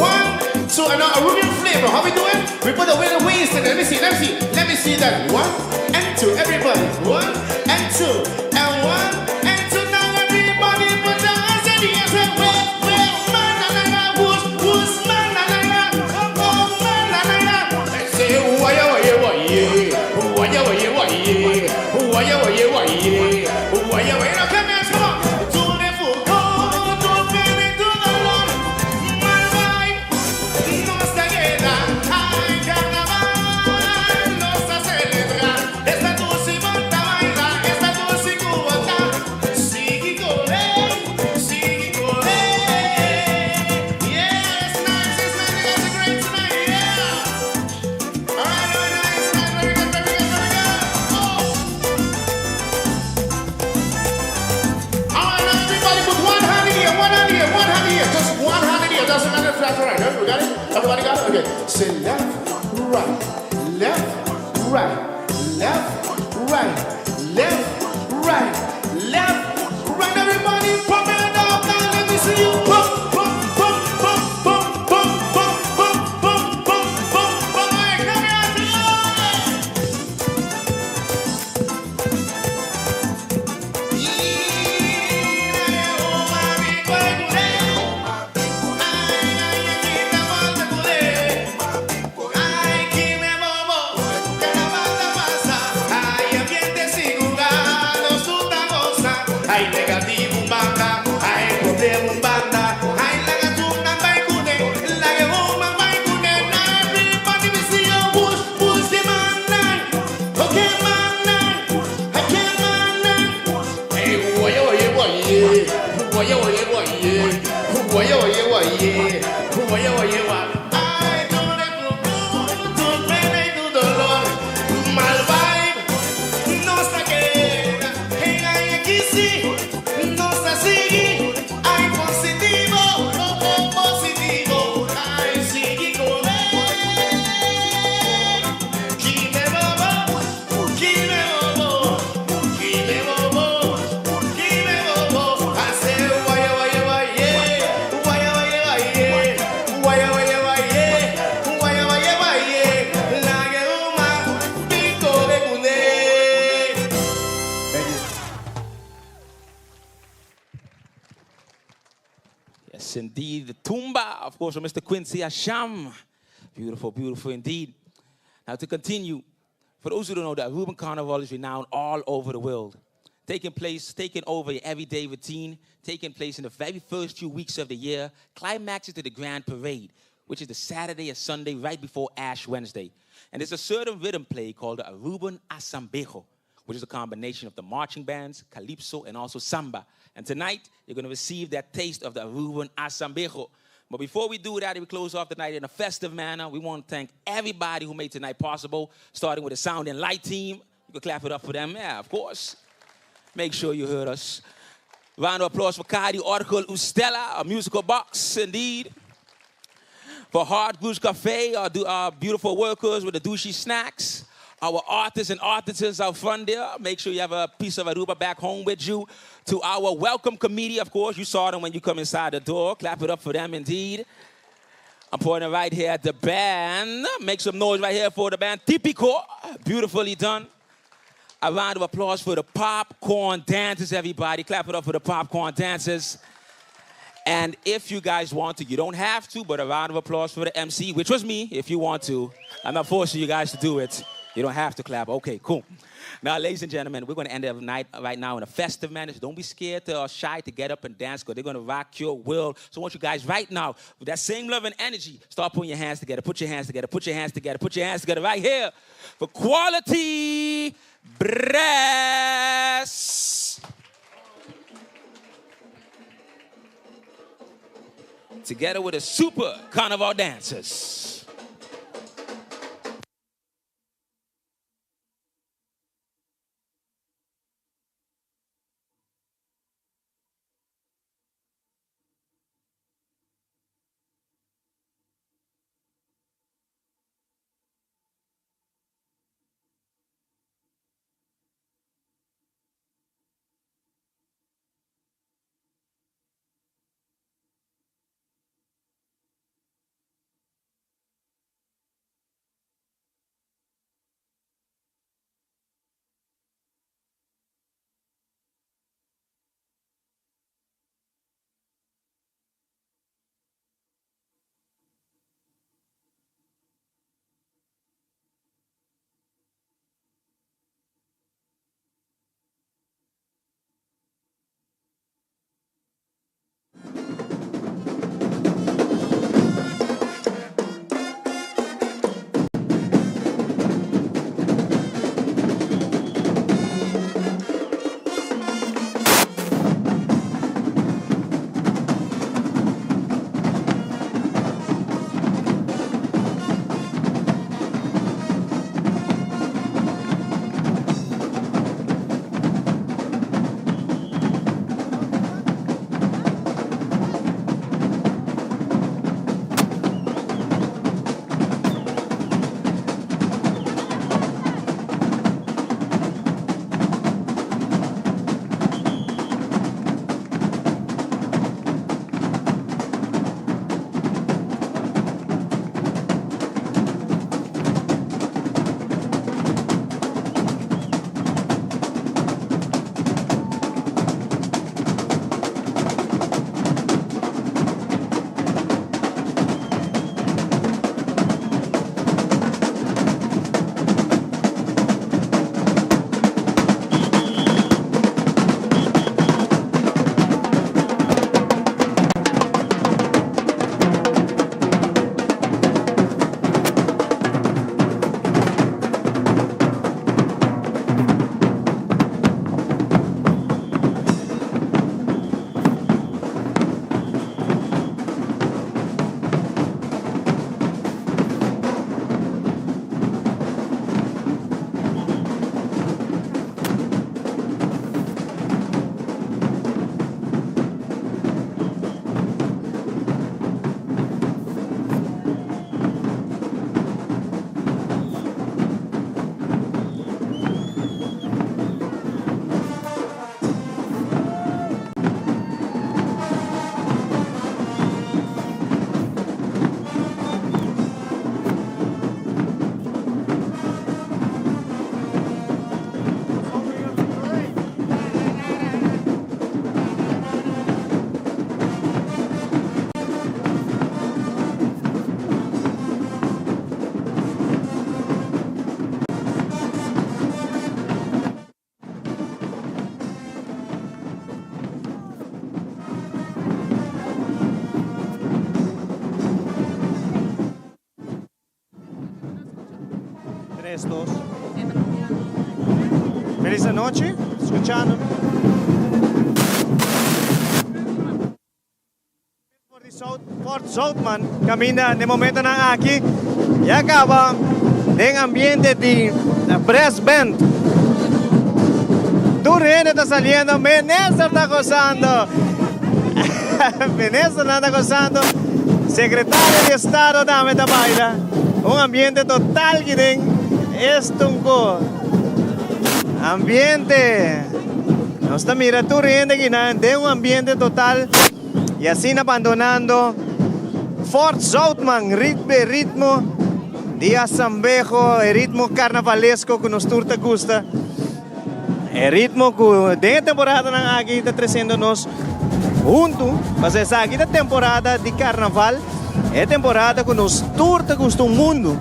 G: one, two And now Arubian flavor, how we doing? We put a little waist in it Let me see, let me see Let me see that One and two, everybody One and two And one and two Now everybody put their hands in the air Say, well, well, man, na, na, na Who's, who's, man, na, na, na Oh, man, na, na, na Say, why, why, why, why, why, why, why, why, why, why, why, Now come here, come on Tur e fugo, tur pena i tur doló Mal bai, nos ta keda Ai, karnaval, nos ta selebrá Esta dushi bo ta baila, esta dushi left, right. We got it? Everybody got it? Okay. Say left, right, left, right, left, right, left, right, left, right. Everybody pump it up now. Let me see you pump, pump, pump, pump, pump, pump, pump, pump, pump, pump, pump, pump. All right, come here. Ay negativo banda, ay problema banda, ay laga tuna bay kune, laga uma bay kune, everybody me see you push, push the man nine, okay man nine, I can't man nine. Hey, oye oye oye, oye oye oye, oye oye oye, oye oye oye. Ay, tu tu pena y tu dolor, mal vibe, no se queda. En ay aquí sí, no se sigue. Ay positivo, no positivo. Ay sigue con él. Kime bobo, kime bobo, kime bobo, kime bobo. Hace guaya guaya guaye, guaya guaya guaye, guaya guaya guaye, guaya guaya guaye. La que uma pico de cune. Thank you.
F: Yes, indeed. The Tumba, of course, from Mr. Quincy Asham. Beautiful, beautiful indeed. Now, to continue, for those who don't know, the Aruban Carnival is renowned all over the world. Taking place, taking over your everyday routine, taking place in the very first few weeks of the year, climaxes to the Grand Parade, which is the Saturday or Sunday right before Ash Wednesday. And there's a certain rhythm play called the Aruban Asambejo, which is a combination of the marching bands, calypso, and also samba. And tonight, you're going to receive that taste of the Aruban Asambejo. But before we do that, we close off the night in a festive manner. We want to thank everybody who made tonight possible, starting with the sound and light team. You can clap it up for them. Yeah, of course. Make sure you heard us. Round of applause for Kadi Oracle Ustella, a musical box indeed. For Hard Goose Cafe, our, our beautiful workers with the douchey snacks. Our artists and artisans out front there. Make sure you have a piece of Aruba back home with you. To our welcome committee, of course, you saw them when you come inside the door. Clap it up for them indeed. I'm pointing right here at the band. Make some noise right here for the band Tipico. Beautifully done. A round of applause for the popcorn dancers, everybody. Clap it up for the popcorn dancers. And if you guys want to, you don't have to, but a round of applause for the MC, which was me, if you want to. I'm not forcing you guys to do it. You don't have to clap. Okay, cool. Now, ladies and gentlemen, we're going to end the night right now in a festive manner. So don't be scared to, or shy to get up and dance, because they're going to rock your world. So I want you guys right now, with that same love and energy, start putting your hands together. Put your hands together. Put your hands together. Put your hands together right here for Quality Brass. Together with the super carnival dancers.
A: 12. Feliz anochi, scuchando mi. For di Fort Zoutman caminda n'e momentonan aki ya caba den ambiente di brass band. Tur hende ta saliendo, minister ta gozando. Ministernan ta gozando, secretario di estado tambe ta baila. Un ambiente total ki den Estunco. Ambiente. Nos ta mira tur hende kinan den un ambiente total y asina bandonando Fort Zoutman ritme ritmo di Asambejo, e ritmo carnavalesco cu nos tur ta gusta. E ritmo cu den e temporadanan aki ta treciendo nos hunto, pasobra esaki ta temporada di carnaval, e temporada cu nos tur ta gusta un mundo,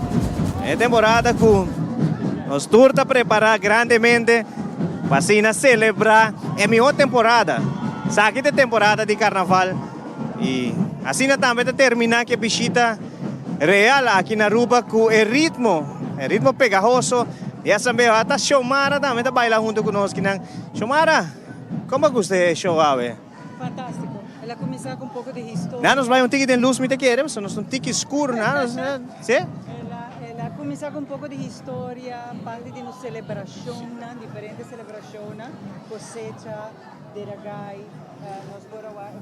A: e temporada cu nos tur ta prepara grandemente pa asina celebra e miho temporada. Esaki ta e temporada di carnaval y asina tambe ta termina cu e bishita real aki na Aruba cu e ritmo, e ritmo pegahoso di Asamblea. Ata Xiomara tambe ta baila hunto cu nos kinan. Xiomara, como a gusta e show awe?
B: Fantastico. El a cuminsa cu un poco di historia.
A: Nan nos bay un tiki den luz mi ta kere, pasobra nos ta un tiki scur. Nan nos, si?
B: El a cuminsa cu un poco di historia, parti di nos celebracionnan, diferente celebracionnan, cosecha, deragai, nos por a wak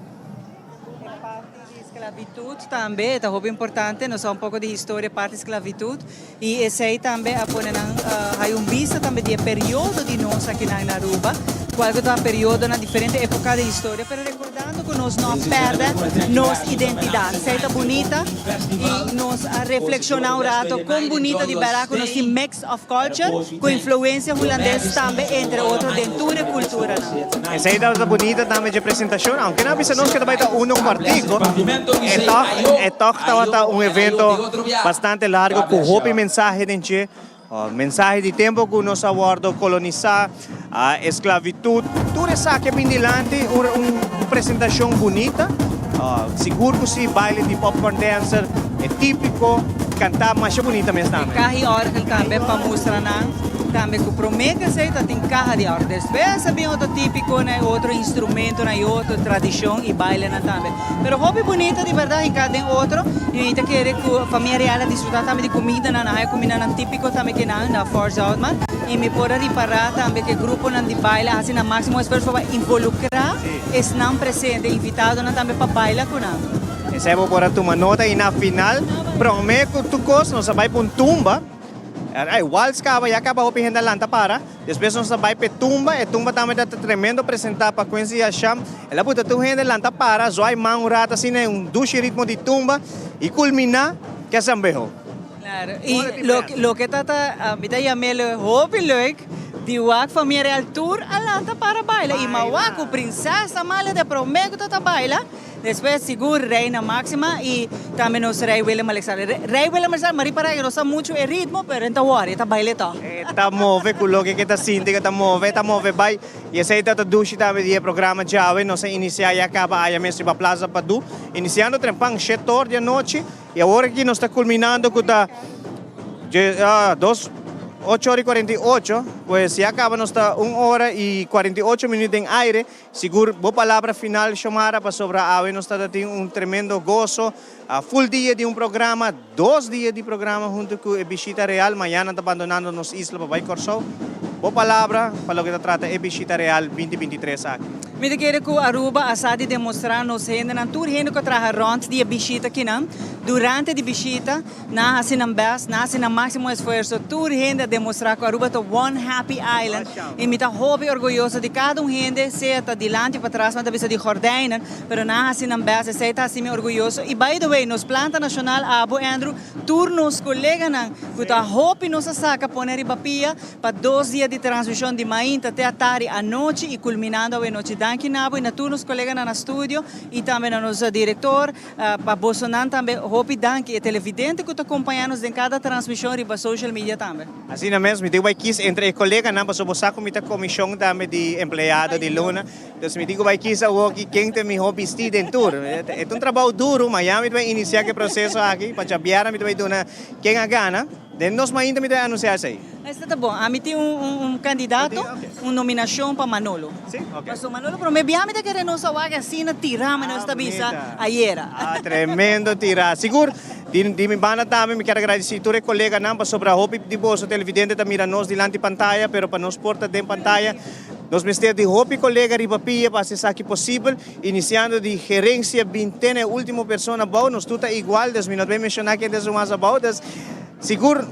B: e parti di esclavitud tambe, e ta hopi importante, nos sa un poco di historia parti esclavitud y esey tambe a pone nan hay un bista tambe di e periodo di nos akinan na Aruba, cual cu ta periodonan diferente epoca di historia, pero recordando cu nos no a perde nos identidad, esey ta bunita y nos a reflexiona un rato con bunita di berdad cu nos tin mix of culture cu influencia hulandes tambe entre otro den tur e culturanan.
A: Esey tabata bunita tambe dje presentacion, aunke nan a bisa nos cu ta bay ta uno cuartico, e tog e tog tabata un evento bastante largo cu hopi mensahe den dje, mensahe di tempo cu nos a wordo colonisa, esclavitud, tur esaki a bin dilanti, un un presentacion bunita, sigur cu si baile di popcorn dancer e tipico, canta masha bunita mes tambe.
B: E caha y orgel tambe pa mustra nan tambe cu prome cu esey ta tin caha di orgel, despues a bin otro tipiconan y otro instrumentonan y otro tradicion y bailenan tambe. Pero hopi bunita di berdad hinca den otro y mi ta kere cu famia real a disfruta tambe di cumidanan, nan haya cumidanan tipico tambe kinan na Fort Zoutman y mi por a ripara tambe cu e gruponan di baile a haci nan maximo esfuerzo pa involucra esnan presente, invitadonan tambe pa baila cu nan.
A: Esey bo por a tuma nota y na final prome cu tur cos nos a bay pa un tumba. Ay, wals caba, ya caba hopi hende a lanta para. Despues nos a bay p'e tumba, e tumba tambe ta tremendo presenta pa Quincy Asham. El a buta tur hende lanta para, zwaai man un rato asina en un dushi ritmo di tumba y culmina cu e sambeho.
B: Claro, y loke ta ta, mi ta yam'e hopi leuk di wak Familia Real tur a lanta para baila y m'a wak cu Princesa Amalia ta e prome cu ta ta baila. Despues sigur Reina Maxima y tambe nos Rey Willem Alexander. Rey Willem Alexander, Marie Parra no sa mucho e ritmo, pero en ta wori, e ta baile toch.
A: E ta move cu loke ke ta sinti, ke ta move, e ta move bay. Y esey ta ta dushi tambe di e programa djawe. Nos a inicia ya caba aya mes riba Plaza Padu, iniciando trempan shetor di anochi. Y awor aki nos ta culminando cu ta dos, ocho ora y 48, pues ya caba nos ta un ora y 48 minuut den aire. Sigur bo palabra final Xiomara pasobra awe nos ta ta tin un tremendo goso, full dia di un programa, dos dia di programa hunto cu e bishita real, mañana ta bandonando nos isla pa bay Corsou. Bo palabra pa loke ta trata e bishita real binti 23 aki.
B: Mi ta kere cu Aruba a sa di demostra nos hendenan, tur hende cu a traha rond di e bishita akinan, durante di bishita, Nan a hasi nan best, nan a hasi nan maximo esfuerso, tur hende a demostra cu Aruba ta one happy island y mi ta hopi orguyoso di cada un hende, sea ta dilanti of patras, mi ta bisa di gordijnen, pero nan a hasi nan best, esey ta hasi mi orguyoso. Y by the way, nos planta nacional, abo Andrew, tur nos coleganan cu ta hopi nos a saca pone riba pia pa dos dia di transmision di mainta te atari anochi y culminando awe nochi. Danki na abo y na tur nos coleganan na studio y tambe na nos director. Pa bosonan tambe hopi danki e televidente ku ta kompañá nos den kada transmishon riba social media tambe.
A: Asina mes, mi tin ku bai kis entre e koleganan pasobra bo sa ku mi ta komishon tambe di empleado di luna. Entonces mi tin ku bai kis awor ki ken ta e mihó bistí den tur. E ta un trabou duru, mañana mi ta bai inisiá ku e proseso aki, pa djabièrnè mi ta bai duna ken a gana. Den Nos Mainta mi ta anuncia esey.
B: Esta ta bon. Ami tin un un un candidato, un nominacion pa Manolo.
A: Si? Ok.
B: Paso Manolo prome bia mi ta kere nos a wak asina tira manera nos ta bisa ayera.
A: Ah, tremendo tira. Sigur, di di mi banda tambe mi kier a gradeci tur e coleganan pasobra hopi di boso televidente ta mira nos dilanti pantaya, pero pa nos por ta den pantaya nos mester di hopi colega riba pia pa haci esaki posibel, iniciando di gerencia bin te na e ultimo persona abao, nos tur ta igual, dus mi no ta bay menciona ken ta esun mas abao, dus Sigur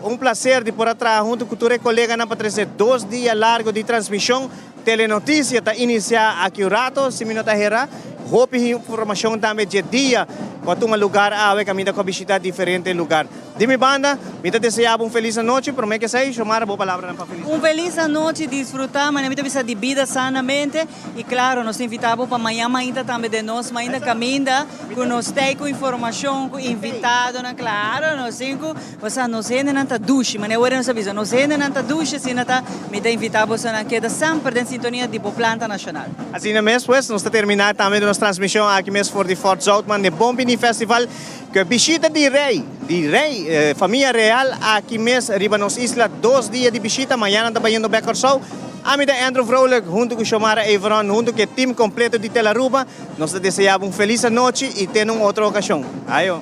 A: un placer di por a traha hunto cu tur e coleganan pa trece dos dia largo di transmision. Telenoticia ta inicia aki un rato, si mi no ta hera. Hopi informacion tambe dje dia cu a tuma lugar awe caminda cu a bishita diferente lugar. Di mi banda, mi ta desea bo un feliz anochi. Prome cu esey, Xiomara, bo palabranan pa feliz
B: Un feliz anochi, disfruta, manera mi ta bisa di bida sanamente. Y claro, nos ta invita bo pa mañan mainta tambe den nos mainta caminda cu nos tey cu informacion, cu invitadonan, claro, nos tin cu, osea, nos hendenan ta dushi, manera worde nos a bisa, nos hendenan ta dushi, asina ta, mi ta invita bosonan keda semper den sintonia di bo planta nacional.
A: Asina mes pues, nos ta termina tambe nos transmision aki mes for di Fort Zoutman den Bon Bini Festival, cu e bishita di Rey, di Rey, famia real aki mes riba nos isla, dos dia di bishita, mañana ta bayendo bek Corsou. Ami ta Andrew Vrolijk hunto cu Xiomara Everon, hunto cu e team completo di Telaruba, nos ta desea bo un feliz anochi y te na un otro ocasion. Ayo.